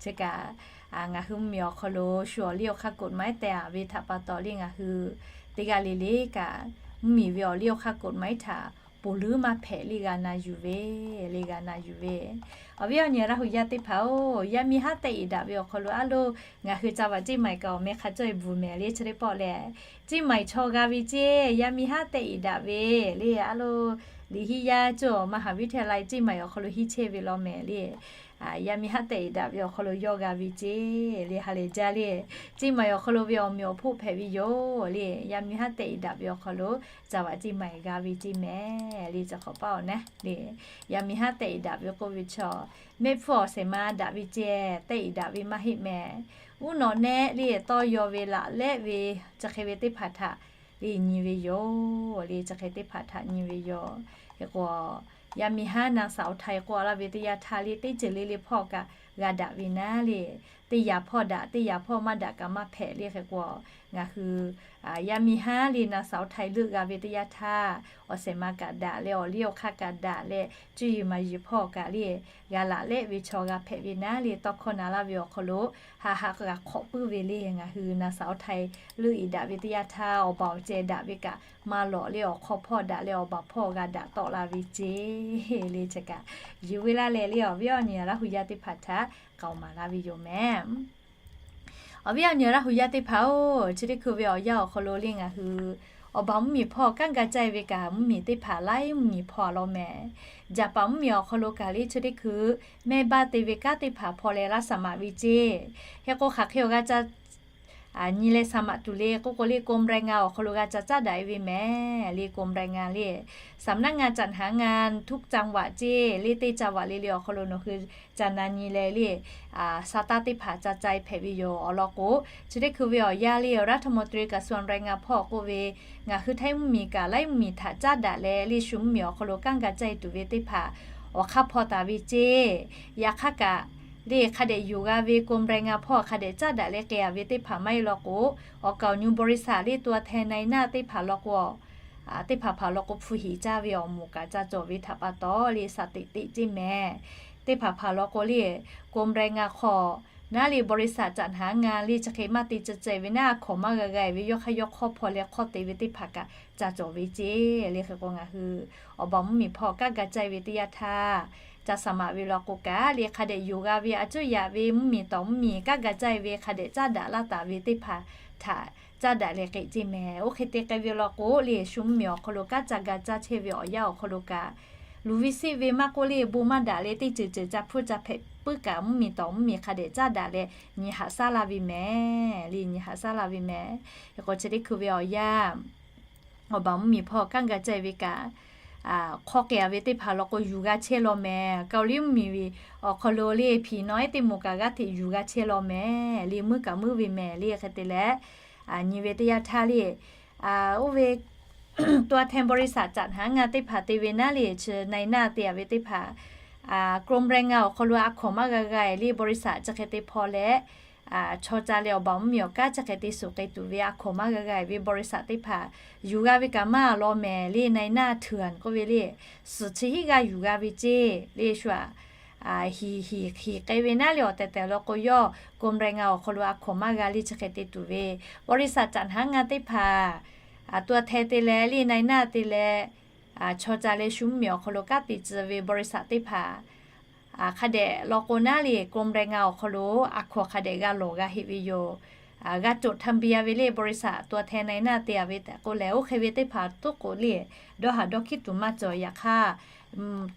Chi kaꞈ ngaˬ hui mvuhˇ miˬ awˬ hk'aw lo shu awˬ liˇ awˬ hk'aˇ กฎหมาย teh-a ve htaꞈ pa taw le, ngaˬ hui teˇ g'aˇ le le kaꞈ mvuhˇ miˬ ve awˬ liˇ awˬ hk'aˇ กฎหมาย htaꞈ ponˬ luiˉ maˇ hpehꞈ le g'a na yuˬ ve le, g'a na yuˬ ve. Awˬ viˉ awˬ nyi Laˇ huˍ yaˇ teˇ hpaˍ-oˬ, yaˇ miˇ haˉ tehˆ iˍ daꞈ ve awˬ hk'aw lo a loˬ, ngaˬ hui ca vaꞈ ceˇ maiˍ kaꞈ awˬ meh hk'a cawˇ-e bvuhˬ meh le. Chi teˇ pawˆ lehˬ, ceˇ maiˍ chaw g'a ve ceˇ, yaˇ miˇ haˉ tehˆ iˍ daꞈ ve le. A loˬ, liꞈ hiˉ yaˇ cawˬ มหาวิทยาลัย ceˇ maiˍ awˬ hk'aw lo hiˉ chehˇ ve law meh le. Yaˇ miˇ haˉ tehˆ iˍ daꞈ ve awˬ hk'aw lo yawˇ g'a ve ceˇ le, ha lehˬ jaˇ le. Ceˇ maiˍ awˬ hk'aw lo ve awˬ meꞈ awˬ hponˇ hpehꞈ ve yoˬ le. Yaˇ miˇ haˉ tehˆ iˍ daꞈ ve awˬ hk'aw lo ca vaꞈ ceˇ maiˍ g'a ve ceˇ meh le. Chi hk'awꞈ paˇ awˬ naˉ le, yaˇ miˇ haˉ tehˆ iˍ daꞈ ve k'oˆ ve chaw, mehˆ hpfuhˇ awˬ shehˍ ma daꞈ ve ceˇ tehˆ iˍ daꞈ ve maˇ heˆ meh. Uˉ nawꞈ nehˆ le tawˇ yaw ve laꞈ lehˆ ve chi hk'e ve teˇ hpaˍ htaꞈ le nyi ve yoˬ le. Chi hk'e teˇ hpaˍ htaꞈ nyi ve yoˬ. Hk'e k'o, yaˇ miˇ haˉ นางสาวไทย k'oˆ laˇ ve teˇ yanˇ htaˇ le, teˇ ceuˬ le le hpawˇ kaꞈ g'a daꞈ ve naˉ le. Teˇ yaꞈ hpawˇ daꞈ, teˇ yaꞈ hpawˇ maˇ daꞈ kaꞈ maˇ hpehꞈ le. Hk'e k'o, ngaˬ hui yaˇ miˇ haˉ le นางสาวไทย leuˆ g'a ve teˇ yanˇ htaˇ, awˬ shehˍ ma kaꞈ daꞈ leh awˬ liˇ awˬ hk'aˇ kaꞈ daꞈ leh, cuˇ yiˍ maˍ yiˍ hpawˇ kaꞈ le g'a laꞈ lehˆ ve chaw g'a hpehꞈ ve naˉ le. Tawˇ hkawˇ na laˇ ve awˬ hk'aw lo ha ha g'a hk'awꞈ puiˉ ve le. Ngaˬ hui นางสาวไทย leuˆ iˍ daꞈ ve teˇ yanˇ htaˇ, awˬ baˬ awˬ ceh daꞈ ve kaꞈ maˇ lawꞈ le, awˬ hk'aw hpawˇ daꞈ leh awˬ baˬ hpawˇ g'a daꞈ tawˆ la ve ceˇ le. Chi kaꞈ yuˬ ve laˇ leh le, awˬ viˉ awˬ nyi Laˇ huˍ yaˇ teˇ hpaˍ htaꞈ k'aoˍ maˍ laˇ ve yoˬ meh. Awˬ viˉ awˬ nyi Laˇ huˍ yaˇ teˇ hpaˍ-oˬ, chi teˇ hkui ve awˬ yanˇ awˬ hk'aw lo le ngaˬ hui awˬ baˬ mvuhˇ miˬ hpawˇ kanˉ ga caˇ ve kaꞈ, mvuhˇ miˬ teˇ hpaˍ laiˉ mvuhˇ miˬ hpawˇ a law meh. Jaˍpaˍ mvuhˇ miˬ awˬ hk'aw lo kaꞈ le chi teˇ hkui mehˇ baˆ te ve kanˉ teˇ hpaˍ hpawˇ leh laˇ saˍ maꞈ ve ceˇ. Hk'e k'o, hk'aˬ hk'e awˬ g'a ca nyi leh saˍ maꞈ tuˬ le k'oˆ k'o le, กรมแรงงาน awˬ hk'aw lo g'a ca caˉ daꞈ-e ve meh le. กรมแรงงาน le สำนักงานจัดหางานทุกจังหวัด ceˇ le, teˇ จังหวัด le le awˬ hk'aw lo nawˬ hui ca na nyi leh le, sa taˇ teˇ hpaˍ ca ca-e hpehꞈ ve yoˬ. Awˬ lawn k'o, chi teˇ hkui ve awˬ yanˇ le รัฐมนตรีกระทรวงแรงงาน hpawˇ k'oˆ ve, ngaˬ hui Htaiˇ mvuhˇ miˬ kaꞈ laiˉ mvuhˇ miˬ htaꞈ caˉ daꞈ leh le, shu mvuhˇ miˬ awˬ hk'aw lo kanˉ ga caˇ tuˬ ve teˇ hpaˍ awˬ hk'aˇ hpaw taˍ ve ceˇ. Yaꞈ hk'aˇ kaꞈ le, hk'a dehꞈ yuˬ g'a ve กรมแรงงาน hpawˇ hk'a dehꞈ caˉ daꞈ leh k'ai-a ve teˇ hpaˍ maˇ heˆ law k'o, awˬ kaoˬ nyu บริษัท le ตัวแทนนายหน้า teˇ hpaˍ law k'o, teˇ hpaˍ hpaˍ law k'o hpu heˍ caˇ ve awˬ moˍ kaꞈ ca cawˬ ve htaꞈ pa taw le, sa teꞈ teꞈ ceˇ meh. Teˇ hpaˍ hpaˍ law k'o le, กรมแรงงาน hk'aw naˉ le บริษัทจัดหางาน le chi hk'e maˇ te ca ca-e ve naˉ, a hkawnˍ maˇ g'a g'a-e ve yawˇ hk'aˇ yawˇ hk'awˇ hpaw leh hk'awˇ te ve teˇ hpaˍ kaꞈ ca cawˬ ve ceˇ le. Hk'e k'o, ngaˬ hui awˬ baˬ mvuhˇ miˬ hpawˇ kanˉ ga caˇ ve teˇ yanˇ htaˇ, ca saˍ maꞈ ve law k'o kaꞈ le, hk'a dehꞈ yuˬ g'a ve a cuˉ yaꞈ ve mvuhˇ miˬ tawˍ mvuhˇ miˬ kanˉ ga caˇ-e ve hk'a dehꞈ caˉ daꞈ laˇ taˍ ve teˇ hpaˍ htaꞈ caˉ daꞈ leh k'ai ceˇ meh. Oˇ hk'e te k'ai ve law k'o le, shu mvuhˇ miˬ awˬ hk'aw lo kanˉ ca ga caˇ chehˇ ve awˬ yanˇ awˬ hk'aw lo kaꞈ, luˬ ve siˆ ve maˇ k'oˆ le, bon maˇ daꞈ leh teˇ ceuˬ ceuˬ ca hpuˇ ca hpehꞈ puiˉ kaꞈ, mvuhˇ miˬ tawˍ mvuhˇ miˬ hk'a dehꞈ caˉ daꞈ leh nyi haꞈ shaˉ laˇ ve meh le, nyi haꞈ shaˉ laˇ ve meh. Hk'e k'o, chi teˇ hkui ve awˬ yanˇ awˬ baˬ mvuhˇ miˬ hpawˇ kanˉ ga caˇ ve kaꞈ, hk'awˇ k'ai-a ve teˇ hpaˍ law k'o yuˬ g'a chehˇ law meh. Kaoˍliˇ mvuhˇ miˬ ve awˬ hk'aw lo le, hpiˍ nawˉ ehˉ teˇ moˍ kaꞈ g'aˇ hteꞈ yuˬ g'a chehˇ law meh le, muiˉ kaꞈ muiˉ ve meh le. Hk'e te leh, nyi ve teˇ yanˇ htaˇ le, oˇ ve ตัวแทนบริษัทจัดหางาน teˇ hpaˍ te ve naˉ le, chi นายหน้า te-a ve teˇ hpaˍ, กรมแรงงาน awˬ hk'aw lo a hkawnˍ maˇ g'a g'a-e le, บริษัท chi hk'e te hpaw leh, chaw ca leh awˬ baˬ mvuhˇmiˬ awˬ kanˉ chi hk'e te suhˍ k'ai tuˬ ve a hkawnˍ maˇ g'a g'a ve บริษัท teˇ hpaˍ yuˬ g'a ve kaꞈ maˇ law mehˍ le. นายหน้าเถื่อน k'oˆ ve le, suhˍ chi hiˆ g'aˇ yuˬ g'a ve ceˇ le shu aꞈ, hiˍ hiˍ hiˍ k'ai ve naˉ le awˬ tehˬ tehˬ law k'o yawˇ กรมแรงงาน awˬ hk'aw lo a hkawnˍ maˇ g'a le chi hk'e te tuˬ ve บริษัท จัดหางาน teˇ hpaˍ ตัวแทน te leh le นายหน้า te leh chaw ca leh shu mvuhˇmiˬ awˬ hk'aw lo kanˉ te tcuh ve บริษัท teˇ hpaˍ hk'a dehꞈ law k'o naˉ le กรมแรงงาน awˬ hk'aw lo a hkawnˍ hk'a dehꞈ g'a lawˬ g'a heˆ ve yoˬ. G'a จดทะเบียน ve le บริษัท ตัวแทน นายหน้า te a ve tehꞈ k'oˆ leh oˇ hk'e ve teˇ hpaˍ toˉ k'o le dawˇ haˍ dawˇ hkiˉ tuˬ maˇ cawˬ. Yaꞈ hk'aˇ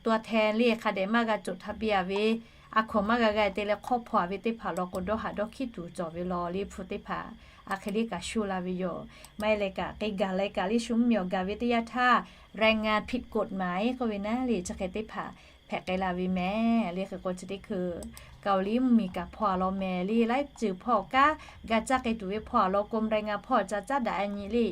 ตัวแทน le hk'a dehꞈ maˇ g'a จดทะเบียน ve a hkawnˍ maˇ g'a g'a te leh hk'awˇ hpaw a ve teˇ hpaˍ law k'o dawˇ haˍ dawˇ hkiˉ tuˬ cawˬ ve law le hpu teˇ hpaˍ a hk'e le kaꞈ shuˇ la ve yoˬ. Maˇ heˆ leh kaꞈ k'e gaˬ leh kaꞈ le shu mvuhˇmiˬ awˬ gaˬ ve teˇ yanˇ htaˇ แรงงานผิดกฎหมาย k'oˆ ve naˉ le chi hk'e teˇ hpaˍ hpehꞈ k'ai la ve mehˍ le. Hk'e k'o chi teˇ hkui Kaoˍliˍ mvuhˇmiˬ kaꞈ hpaw a law mehˍ le laiˉ ceuˬ hpawˇ kanˉ g'a caˇ k'ai tuˬ ve hpaw a law กรมแรงงาน hpawˇ ca caˉ daꞈ a nyi le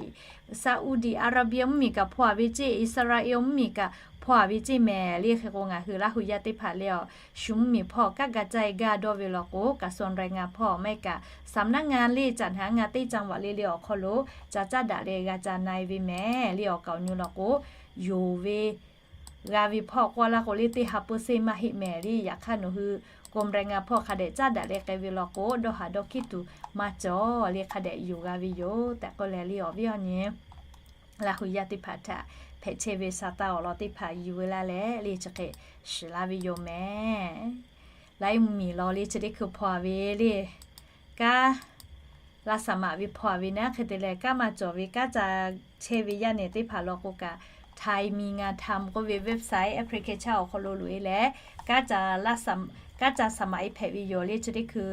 Saudi Arabia mvuhˇmiˬ kaꞈ hpaw a ve ceˇ, Israel mvuhˇmiˬ kaꞈ hpaw a ve ceˇ mehˍ le. Hk'e k'o ngaˬ hui Laˇ hu yaˇ teˇ hpaˍ le awˬ shu mvuhˇmiˬ hpawˇ kanˉ g'a caˇ e gaˇ dawˇ ve law k'o กระทรวงแรงงาน hpawˇ maˇ heˆ kaꞈ สำนักงาน le caꞈ hnaˍ ngaˇ teˇ จังหวัด le le awˬ hk'aw lo ca caˉ daꞈ leh g'a ca na e ve mehˍ le. Awˬ kaˍ awˬ nyi law k'o yonˍ ve g'a ve hpawˇ k'oˆ laˇ k'o le teˇ ha เปอร์เซ็นต์ maˇ heˆ mehˍ le. Yaꞈ hk'aˇ nawˬ hui กรมแรงงาน hpawˇ hk'a dehꞈ caˉ daꞈ leh k'ai ve law k'o dawˇ haˍ dawˇ hkiˉ tuˬ maˇ cawˬ le hk'a dehꞈ yonˍ g'a ve yoˬ tehꞈ k'oˆ leh le awˬ viˉ awˬ nyi Laˇ hu yaˇ teˇ hpaˍ htaꞈ hpehꞈ chehˇ ve sa taˇ awˬ lawn teˇ hpaˍ yuˬ ve laˇ leh le chi hk'e shiˍ laˇ ve yoˬ mehˍ. Laiˉ mvuhˇmiˬ law le chi teˇ hkui hpaw a ve le kanˉ laˇ สมัคร ve hpaw a ve naˉ hk'e te leh kanˉ maˇ cawˬ ve kanˉ ca chehˇ ve yaˇ nehˬ teˇ hpaˍ law k'o kaꞈ ไทยมีงานทำ k'oˆ ve website application awˬ hk'aw lo loꞈ e leh kanˉ ca สมัคร e hpehꞈ ve yoˬ le chi teˇ hkui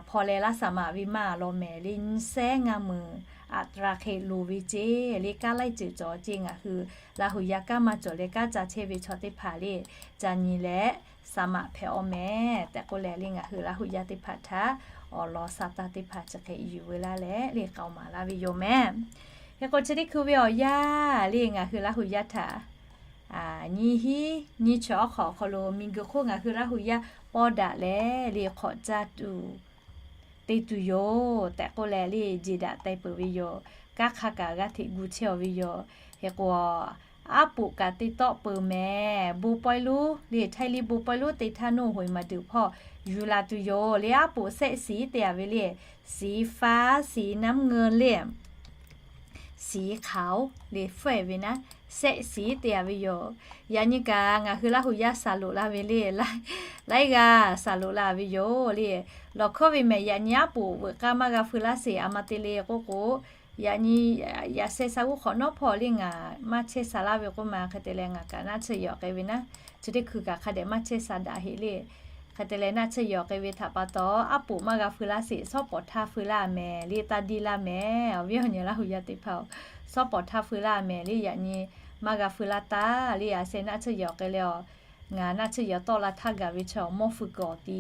hpaw leh laˇ สมัคร ve maˇ law mehˍ le nyiˇ sehˉ ngaˇ meunˍ อัตรา hk'e loˍ ve ceˇ le kanˉ laiˉ ceuˬ cawˬ ceˇ. Ngaˬ hui Laˇ hu yaˇ kanˉ maˇ cawˬ leh kanˉ ca chehˇ ve chaw teˇ hpaˍ le ca nyi leh สมัคร hpehꞈ aw mehˍ tehꞈ k'oˆ leh le ngaˬ hui Laˇ hu yaˇ teˇ hpaˍ htaꞈ awˬ lawn sa taˇ teˇ hpaˍ chi hk'e yuˬ ve laˇ leh le k'aoˍ maˍ laˇ ve yoˬ mehˍ. Hk'e k'o chi teˇ hkui ve awˬ yanˇ le ngaˬ hui Laˇ hu yaˇ htaꞈ nyiˇ hiˉ nyiˇ chi awˉ hk'awꞈ awˬ hk'aw lo miˬguiˬ hk'oˆ ngaˬ hui Laˇ hu yaˇ pawˇ daꞈ leh le hk'awꞈ caˇ tuˬ te tuˬ yoˬ tehꞈ k'oˆ leh le jeˬ daꞈ teh peuˬ ve yoˬ. Kanˉ hk'a kaꞈ g'a hteꞈ gu chehˇ aw ve yoˬ. Hk'e k'o aˉ poꞈ kaꞈ te tawˆ peuˬ mehˍ. Bon pawehˇ lonˉ le htaiˇ liˇ bon pawehˇ lonˉ te htaˇ noˇ hoꞈ maˍ deuˬ hpawˇ yuˬ la tuˬ yoˬ le. Aˉ poꞈ เสื้อสี te a ve le สีฟ้า สีน้ำเงิน le สีขาว le fawehˇ ve naˉ เสื้อสี te a ve yoˬ. Yaꞈ nyi kaꞈ ngaˬ hui Laˇ hu yaˇ saˍ loꞈ la ve le laiˉ g'aˇ saˍ loꞈ la ve yoˬ le. Lawˬ hkawˇ ve mehˍ yaꞈ nyi aˉ poꞈ veuꞈ k'aˇ maˇ g'a feu laˇ sheˍ a ma te le k'oˆ k'o, yaꞈ nyi yaꞈ sheh sha g'uˇ hk'awꞈ nawˉ hpawˇ le ngaˬ maˇ chehˇ sha laˇ ve k'oˆ ma hk'e te leh ngaˬ kaꞈ naˆ tsuhˇ yawˬ k'ai ve naˉ, chi teˇ hkui kaꞈ hk'a dehꞈ maˇ chehˇ sha daꞈ heˆ le. Hk'e te leh naˆ tsuhˇ yawˬ k'ai ve htaꞈ pa taw aˉ poꞈ maˇ g'a feu laˇ sheˍ, shawˉ pawˍ htaˇ feu laˇ mehˍ le taˇ diˇ laˇ mehˍ. Awˬ viˉ awˬ nyi Laˇ hu yaˇ teˇ hpaˍ-oˬ, shawˉ pawˍ htaˇ feu laˇ mehˍ le yaꞈ nyi maˇ g'a feu laˇ taˇ le. A sheh naˆ tsuhˇ yawˬ k'ai leh a, ngaˬ naˆ tsuhˇ yawˬ tawˆ la htaˇ gaˬ ve chi awˬ mawˇ feu kuiˬ awˬ ti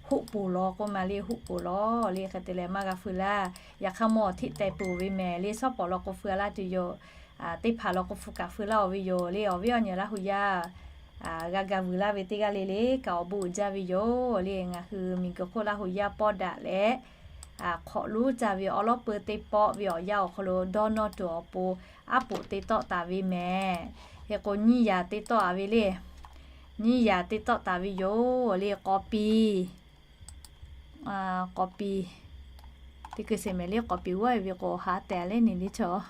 hoˆ poˍ law k'oˆ ma le hoˆ poˍ law le hk'e te leh maˇ g'a feu laˇ. Yaꞈ hk'aˇ mawˇ awˬ hteˆ teh peuˬ ve mehˍ le shawˉ pawˍ law k'o feu laˇ tuˬ yoˬ. Teˇ hpaˍ law k'o feu kaꞈ feu laˇ aw ve yoˬ le. Awˬ viˉ awˬ nyi Laˇ hu yaˇ g'a ga vuiˬ laˇ ve teˇ g'aˇ le le kaꞈ awˬ bon uiˍ jaˇ ve yoˬ le. Ngaˬ hui miˬguiˬ hk'oˆ Laˇ hu yaˇ pawˇ daꞈ leh hk'awꞈ lonˉ caˇ ve awˉ lawˉ peu teˇ pawˆ ve awˬ yanˇ awˬ hk'aw lo dawˇ nawˇ tuˬ awˬ pon aˉ poꞈ te tawˆ taˍ ve mehˍ. Hk'e k'o nyiˇ yaꞈ te tawˆ a ve le, nyiˇ yaꞈ te tawˆ taˍ ve yoˬ le. K'awꞈ piˍ k'awꞈ piˍ, teˇ hkui sheˍ mehˍ le k'awꞈ piˍ g'awˇ e ve k'o ha tehˬ leh neˬ le chaw.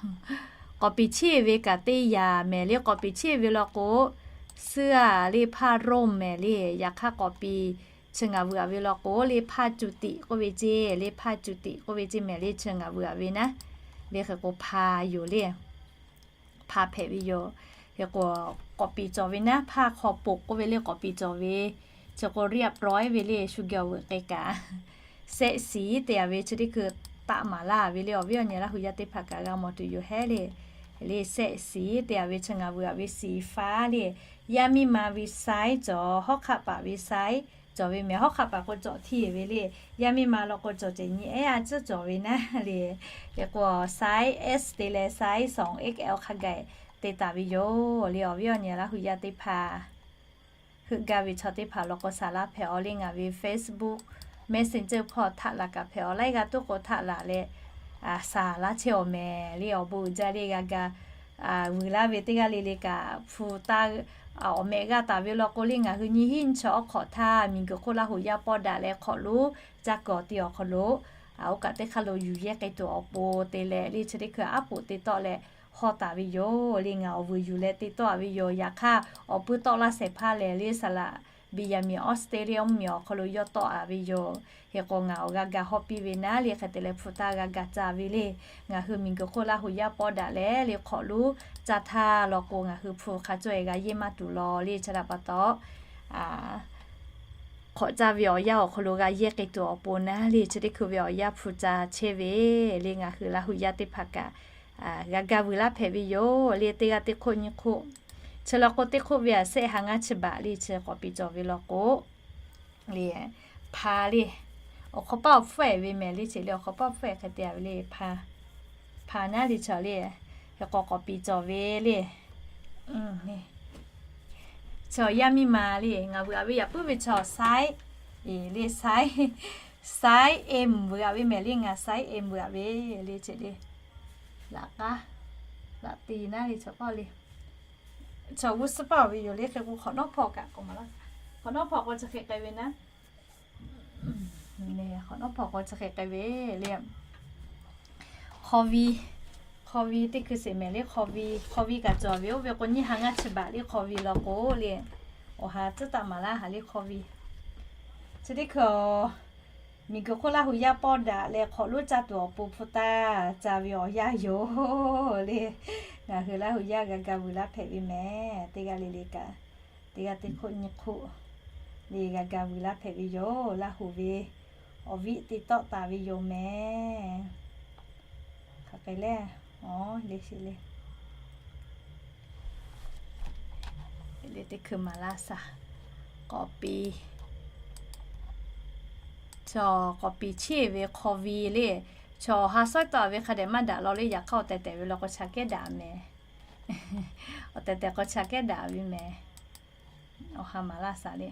K'awꞈ piˍ chiˇ e ve kaꞈ teˇ yaꞈ mehˍ le k'awꞈ piˍ chiˇ e ve law k'o, suhˉ a le hpaˇ ร่ม mehˍ le. Yaꞈ hk'aˇ k'awꞈ piˍ chi ngaˬ vuiˬ a ve law k'o le hpaˇ จุติ k'oˆ ve ceˇ le hpaˇ จุติ k'oˆ ve ceˇ mehˍ le chi ngaˬ vuiˬ a ve naˉ. Le hk'e k'o hpa yoˬ le. Hpa hpehꞈ ve yoˬ. Hk'e k'o k'awꞈ piˍ cawˬ ve naˉ hpaˇ hk'aw poꞈ k'oˆ ve le k'awꞈ piˍ cawˬ ve, chi k'o เรียบร้อย ve le shu geh awˬ veuꞈ k'ai kaꞈ เสื้อสี te a ve chi teˇ hkui taˆ maˍ laˇ ve le. Awˬ viˉ awˬ nyi Laˇ hu yaˇ teˇ hpaˍ kaꞈ g'a mawˬ tuˬ yoˬ hehˉ le. Le เสื้อสี te a ve chi ngaˬ vuiˬ a ve สีฟ้า le. Yaˇ miˇ ma ve ไซส์ cawˬ, hawˉ hk'aˆ paˍ ve ไซส์ cawˬ ve mehˍ. Hawˉ hk'aˆ paˍ k'o cawˬ htiˇ ve le. Yaˇ miˇ ma law k'o cawˬ ceh nyi ehˉ a tcuhˉ cawˬ ve naˉ le. Hk'e k'o ไซส์ S te leh ไซส์ สอง เอ็กแอล hk'a gaˬ te taˍ ve yoˬ le. Awˬ viˉ awˬ nyi Laˇ hu yaˇ teˇ hpaˍ heuˆ gaˇ ve chaw teˇ hpaˍ law k'o saˍ laˇ hpehꞈ aw le. Ngaˬ ve Facebook Messenger hpawˇ htaꞈ laˬ kaꞈ hpehꞈ, awˬ laiˉ g'aˇ tuˉ k'o htaꞈ laˬ leh, shaˍ laˇ chehˇ awˬ mehˍ le awˬ bon uiˍ jaˇ le g'a ga vuiˬ laˇ ve teˇ g'aˇ le le kaꞈ hpu taˇ, awˬ mehꞈ g'a taˍ ve law k'o le ngaˬ hui nyiˇ hinˉ nyiˇ chi awˉ hk'awꞈ htaˇ miˬguiˬ hk'oˆ Laˇ huˍ yaˇ pawˇ daꞈ leh hk'awꞈ lonˉ caˇ kuiˬ awˬ ti awˬ hk'aw lo, oˇ kaꞈ teˇ hk'aˇ lo yuˬ yehˇ k'ai tuˬ awˬ pon te leh le chi teˇ hkui aˉ poꞈ te tawˆ leh hawˇ taˍ ve yoˬ le. Ngaˬ awˬ vuiˬ yuˬ leh te tawˆ a ve yoˬ. Yaꞈ hk'aˇ awˬ puiˇ tawˆ laˇ shehˍ hpaˇ lehˬ le saˍ laꞈ Benjamin Australia mvuhˇmiˬ awˬ hk'aw lo yawˇ tawˆ a ve yoˬ. Hk'e k'o ngaˬ awˬ g'a ga hawˇ piˇ ve naˉ le hk'e te leh hpu taˇ g'a ga ca ve le. Ngaˬ hui miˬguiˬ hk'oˆ Laˇ huˍ yaˇ pawˇ daꞈ leh le hk'awꞈ lonˉ caˇ htaˇ law k'o ngaˬ hui hpu hk'a cawˇ e g'a yehˇ maˇ tuˬ law le chi htaꞈ pa taw, hk'awꞈ caˇ ve awˬ yanˇ awˬ hk'aw lo g'a yehˇ k'ai tuˬ awˬ pon naˉ le chi teˇ hkui ve awˬ yanˇ hpu ca chehˇ ve le ngaˬ hui Laˇ huˍ yaˇ teˇ hpaˍ kaꞈ g'a ga vuiˬ laˇ hpehꞈ ve yoˬ le. Teˇ g'aˇ teˇ hk'oˆ nyiˇ hk'oˆ chi law k'o teˇ hk'oˆ ve a sehˆ ha ngaˇ chi baˬ le chi k'awꞈ piˍ cawˬ ve law k'o le, hpa le, awˬ hk'awꞈ paˆ awˬ hpfuhˇ ehˍ ve mehˍ le ceˬ le awˬ hk'awꞈ paˆ awˬ hpfuhˇ ehˍ hk'e te a ve le hpa, hpa naˉ le chi le, hk'e k'awꞈ k'awꞈ piˍ cawˬ ve le. Chaw yaˇ miˇ ma le ngaˬ vuiˬ a ve yaꞈ puiˉ ve chaw size, le size, size M vuiˬ a ve mehˍ le ngaˬ size M vuiˬ a ve le ceˬ le. Laꞈ k'aˉ, laꞈ ti naˉ le chaw paˇ le. Chaw g'uˇ suhˉ paˇ ve yoˬ le hk'e k'o hk'awꞈ nawˉ hpawˇ kaꞈ k'o maˍ laˇ, hk'awꞈ nawˉ hpawˇ k'o chi hk'e k'ai ve naˉ hk'awꞈ nawˉ hpawˇ k'o chi hk'e k'ai ve le. Hk'aw vi, hk'aw vi teˇ hkui sheˍ mehˍ le hk'aw vi, hk'aw vi kaꞈ cawˬ ve oˇ ve k'o nyiˇ ha ngaˇ chi baˬ le hk'aw vi law k'o le, awˬ ha tcuhˉ taˍ maˍ laˇ ha le hk'aw vi. Chi teˇ hkui miˬguiˬ hk'oˆ Laˇ huˍ yaˇ pawˇ daꞈ leh hk'awꞈ lonˉ caˇ tuˬ awˬ pon hpu taˇ ca ve awˬ yanˇ yoˬ le. Ngaˬ hui Laˇ huˍ yaˇ g'a ga vuiˬ laˇ hpehꞈ ve mehˍ teˇ g'aˇ le le kaꞈ, teˇ g'aˇ teˇ hk'oˆ nyiˇ hk'oˆ le g'a ga vuiˬ laˇ hpehꞈ ve yoˬ. Laˇ huˍ ve awˬ viˉ te tawˆ taˍ ve yoˬ mehˍ. Hk'aˬ hk'e le, le sheˍ le. Le teˇ hkui maˍ laˇ shaˍ, k'awꞈ piˍ, chaw k'awꞈ piˍ cheˇ ve hk'aw vi le, chaw ha sawˉ tawˆ ve hk'a dehꞈ maˇ daꞈ law le. Yaꞈ hk'aˇ awˬ tehˬ tehˬ ve law k'o cha kehˉ daꞈ mehˍ. Awˬ tehˬ tehˬ k'o cha kehˉ daꞈ ve mehˍ. Awˬ ha maˍ laˇ shaˍ le.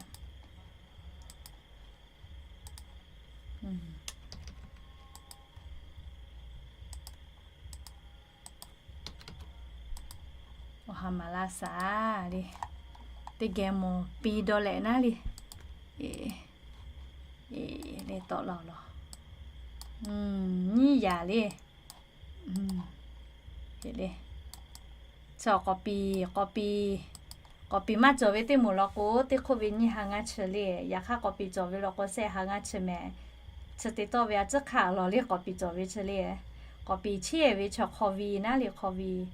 Awˬ ha maˍ laˇ shaˍ le. Teˇ geh mawˬ piˇ dawˇ leh naˉ le. Le tawˆ la law. Nyiˇ yaˍ le. Chaw k'awꞈ piˍ, k'awꞈ piˍ, k'awꞈ piˍ maˇ cawˬ ve teˇ moˍ law k'o teˇ hk'oˆ ve nyiˇ ha ngaˇ chi le. Yaꞈ hk'aˇ k'awꞈ piˍ cawˬ ve law k'o sehˆ ha ngaˇ chi mehˍ. Chi te tawˆ ve a ciˉ hk'aˇ law le k'awꞈ piˍ cawˬ ve chi le. K'awꞈ piˍ cheˇ ve chaw hk'aw vi naˉ le hk'aw vi,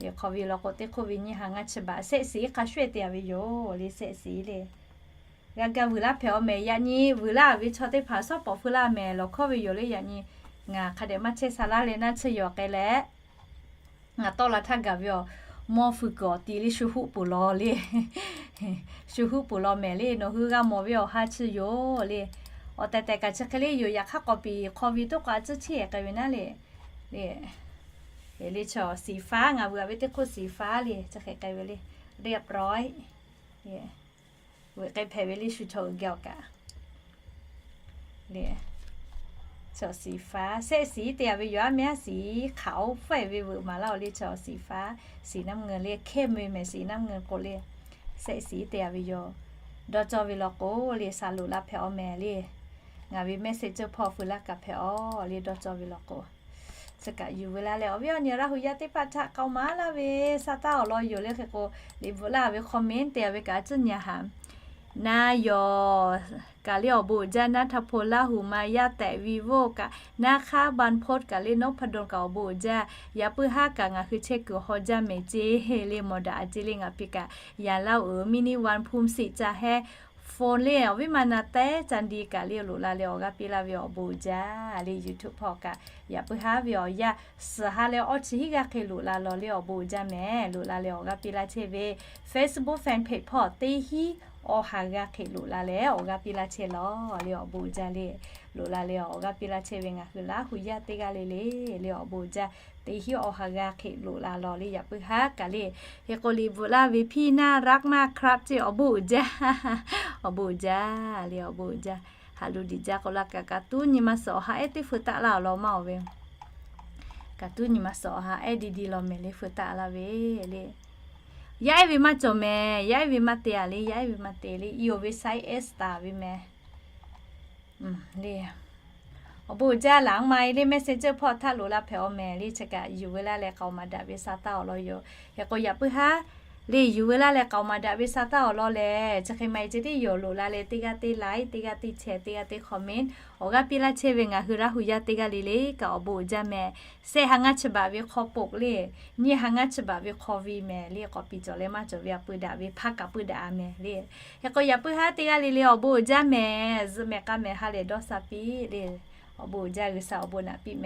hk'aw vi law k'o teˇ hk'oˆ ve nyiˇ ha ngaˇ chi baˬ sehˆ shiˍ hk'a shuˍ te a ve yoˬ le sehˆ shiˍ le. G'a ga vuiˬ laˇ hpehꞈ awˬ mehˍ. Yaꞈ nyi vuiˬ laˇ ve chaw teˇ hpaˍ shawˉ pawˍ feu laˇ mehˍ lawˬ hkawˇ ve yoˬ le. Yaꞈ nyi ngaˬ hk'a dehꞈ maˇ chehˇ sha laˇ leh naˉ chi yawˬ k'ai leh, ngaˬ tawˆ la htaˇ gaˬ ve awˬ mawˇ feu kuiˬ awˬ ti le shu huˆ peuˬ law le. Shu huˆ peuˬ law mehˍ le. Nawˬ hui g'a mawˬ ve awˬ ha chi yoˬ le. Awˬ tehˬ tehˬ kaꞈ chi hk'e le yoˬ. Yaꞈ hk'aˇ k'awꞈ piˍ hk'aw vi toˉ k'o a ciˉ cheˇ k'ai ve naˉ le. Le, le chaw สีฟ้า ngaˬ vuiˬ a ve teˇ hk'oˆ สีฟ้า le chi hk'e k'ai ve le. เรียบร้อย vuiˬ k'ai hpehꞈ ve le shu chaw uiˍ geh awˬ kaꞈ le. Chaw สีฟ้า sehˆ shiˍ te a ve yoˬ. Aˉ mehˉ aˉ shiˍ hk'aoˍ faiˇ ve veuꞈ maˍ laˇ awˬ le chaw สีฟ้า, สีน้ำเงิน le hkehˇ mui mehˍ สีน้ำเงิน k'o le. Sehˆ shiˍ te a ve yoˬ. Dawˇ cawˇ ve law k'o le sha loꞈ la hpehꞈ awˬ mehˍ le. Ngaˬ ve message cawˇ hpawˇ feu laˇ kaꞈ hpehꞈ awˬ le dawˇ cawˇ ve law k'o. Chi kaꞈ yuˬ veu la leh awˬ viˉ awˬ nyi Laˇ huˍ yaˇ teˇ hpaˍ htaꞈ k'aoˍ maˍ laˇ ve sha taˇ awˬ lawn yoˬ le hk'e k'o, liꞈ bvuhꞈ laˇ ve comment te a ve kaꞈ a ciˉ nyi haꞈ. Naˉ yawˬ kaꞈ le awˬ bon uiˍ jaˇ, naˉ htaˇ hpo Laˇ huˍ ma yaˇ tehꞈ vivo kaꞈ, naˉ hk'aˇ บรรพต kaꞈ le นพดล kaꞈ awˬ bon uiˍ jaˇ. Yaꞈ puiˉ haˉ kaꞈ ngaˬ hui chehˇ kuiˬ haw jaˇ mehˍ ceˇ le mawˬ daꞈ a ceˇ le ngaˬ piˇ kaꞈ. Yaꞈ Laˇ huˍ มินิวัน Phone shiˍ ca heh phone le awˬ viˉ ma na tehˉ ca di kaꞈ le loꞈ la leh awˬ g'aˇ piˇ laˇ ve awˬ bon uiˍ jaˇ le YouTube hpawˇ kaꞈ. Yaꞈ puiˉ haˉ ve awˬ yanˇ suhˍ ha leh awˇ chi hiˉ g'aˇ hk'e loꞈ la law le awˬ bon uiˍ jaˇ mehˍ. Loꞈ la leh awˬ g'aˇ piˇ laˇ chehˇ ve Facebook fan page hpawˇ teˇ hinˉ awˬ ha g'aˇ hk'e loꞈ la leh awˬ g'aˇ piˇ laˇ chehˇ law le awˬ bon uiˍ jaˇ le. Loꞈ la leh awˬ g'aˇ piˇ laˇ chehˇ ve ngaˬ hui Laˇ huˍ yaˇ teˇ g'aˇ le le le awˬ bon uiˍ jaˇ. Teˇ hinˉ awˬ ha g'aˇ hk'e loꞈ la law le yaꞈ puiˉ haˉ kaꞈ le. Hk'e k'o liꞈ bvuhꞈ laˇ ve พี่น่ารักมากครับ ceˇ awˬ bon uiˍ jaˇ. Awˬ bon uiˍ jaˇ le awˬ bon uiˍ jaˇ. Haꞈ luˬ diꞈ jaˇ k'o laˇ kaꞈ, kaꞈ tuˉ nyi ma suhˍ awˬ ha ehˉ teˇ feu taˆ laˇ awˬ lawn maˇ oˬ ve. Kaꞈ tuˉ nyi ma suhˍ awˬ ha ehˉ di di law mehˍ le feu taˆ laˇ ve le. Yaˇ ehˉ ve maˇ cawˬ mehˍ, yaˇ ehˉ ve maˇ te a le, yaˇ ehˉ ve maˇ te le, i oˬ ve size S taˍ ve mehˍ le. Awˬ bon uiˍ jaˇ laˬ, aˉ ma e le message hpawˇ htaˇ loꞈ la hpehꞈ aw mehˍ le. Chi kaꞈ yuˬ ve laˇ leh k'aoˍ maˍ daꞈ ve sa taˇ awˬ lawn yoˬ. Hk'e k'o yaꞈ puiˉ haˉ le yuˬ ve laˇ leh k'aoˍ maˍ daꞈ ve sa taˇ awˬ lawn lehˬ, chi hk'e ma e ceh tiˉ yoˬ. Loꞈ la leh teˇ g'aˇ teˇ like, teˇ g'aˇ teˇ share, teˇ g'aˇ teˇ comment, awˬ g'aˇ piˇ laˇ chehˇ ve ngaˬ hui Laˇ hu yaˇ teˇ g'aˇ le le kaꞈ awˬ bon uiˍ jaˇ mehˍ. Shehˆ ha ngaˇ chi baꞈ ve hk'aw poꞈ le, nyiˇ ha ngaˇ chi baꞈ ve hk'aw vi mehˍ le, k'awꞈ piˍ cawˬ leh maˇ cawˬ ve a pui daꞈ ve hpaˇ kaꞈ puiˉ daꞈ a mehˍ le. Hk'e k'o yaꞈ puiˉ haˉ teˇ g'aˇ le le awˬ bon uiˍ jaˇ mehˍ. Zuhꞈ mehˍ k'a mehˍ ha lehˬ dawˇ sha piˇ le. Awˬ bon uiˍ jaˇ, G'uiˬsha awˬ bon naꞈ piˇ mehˍ.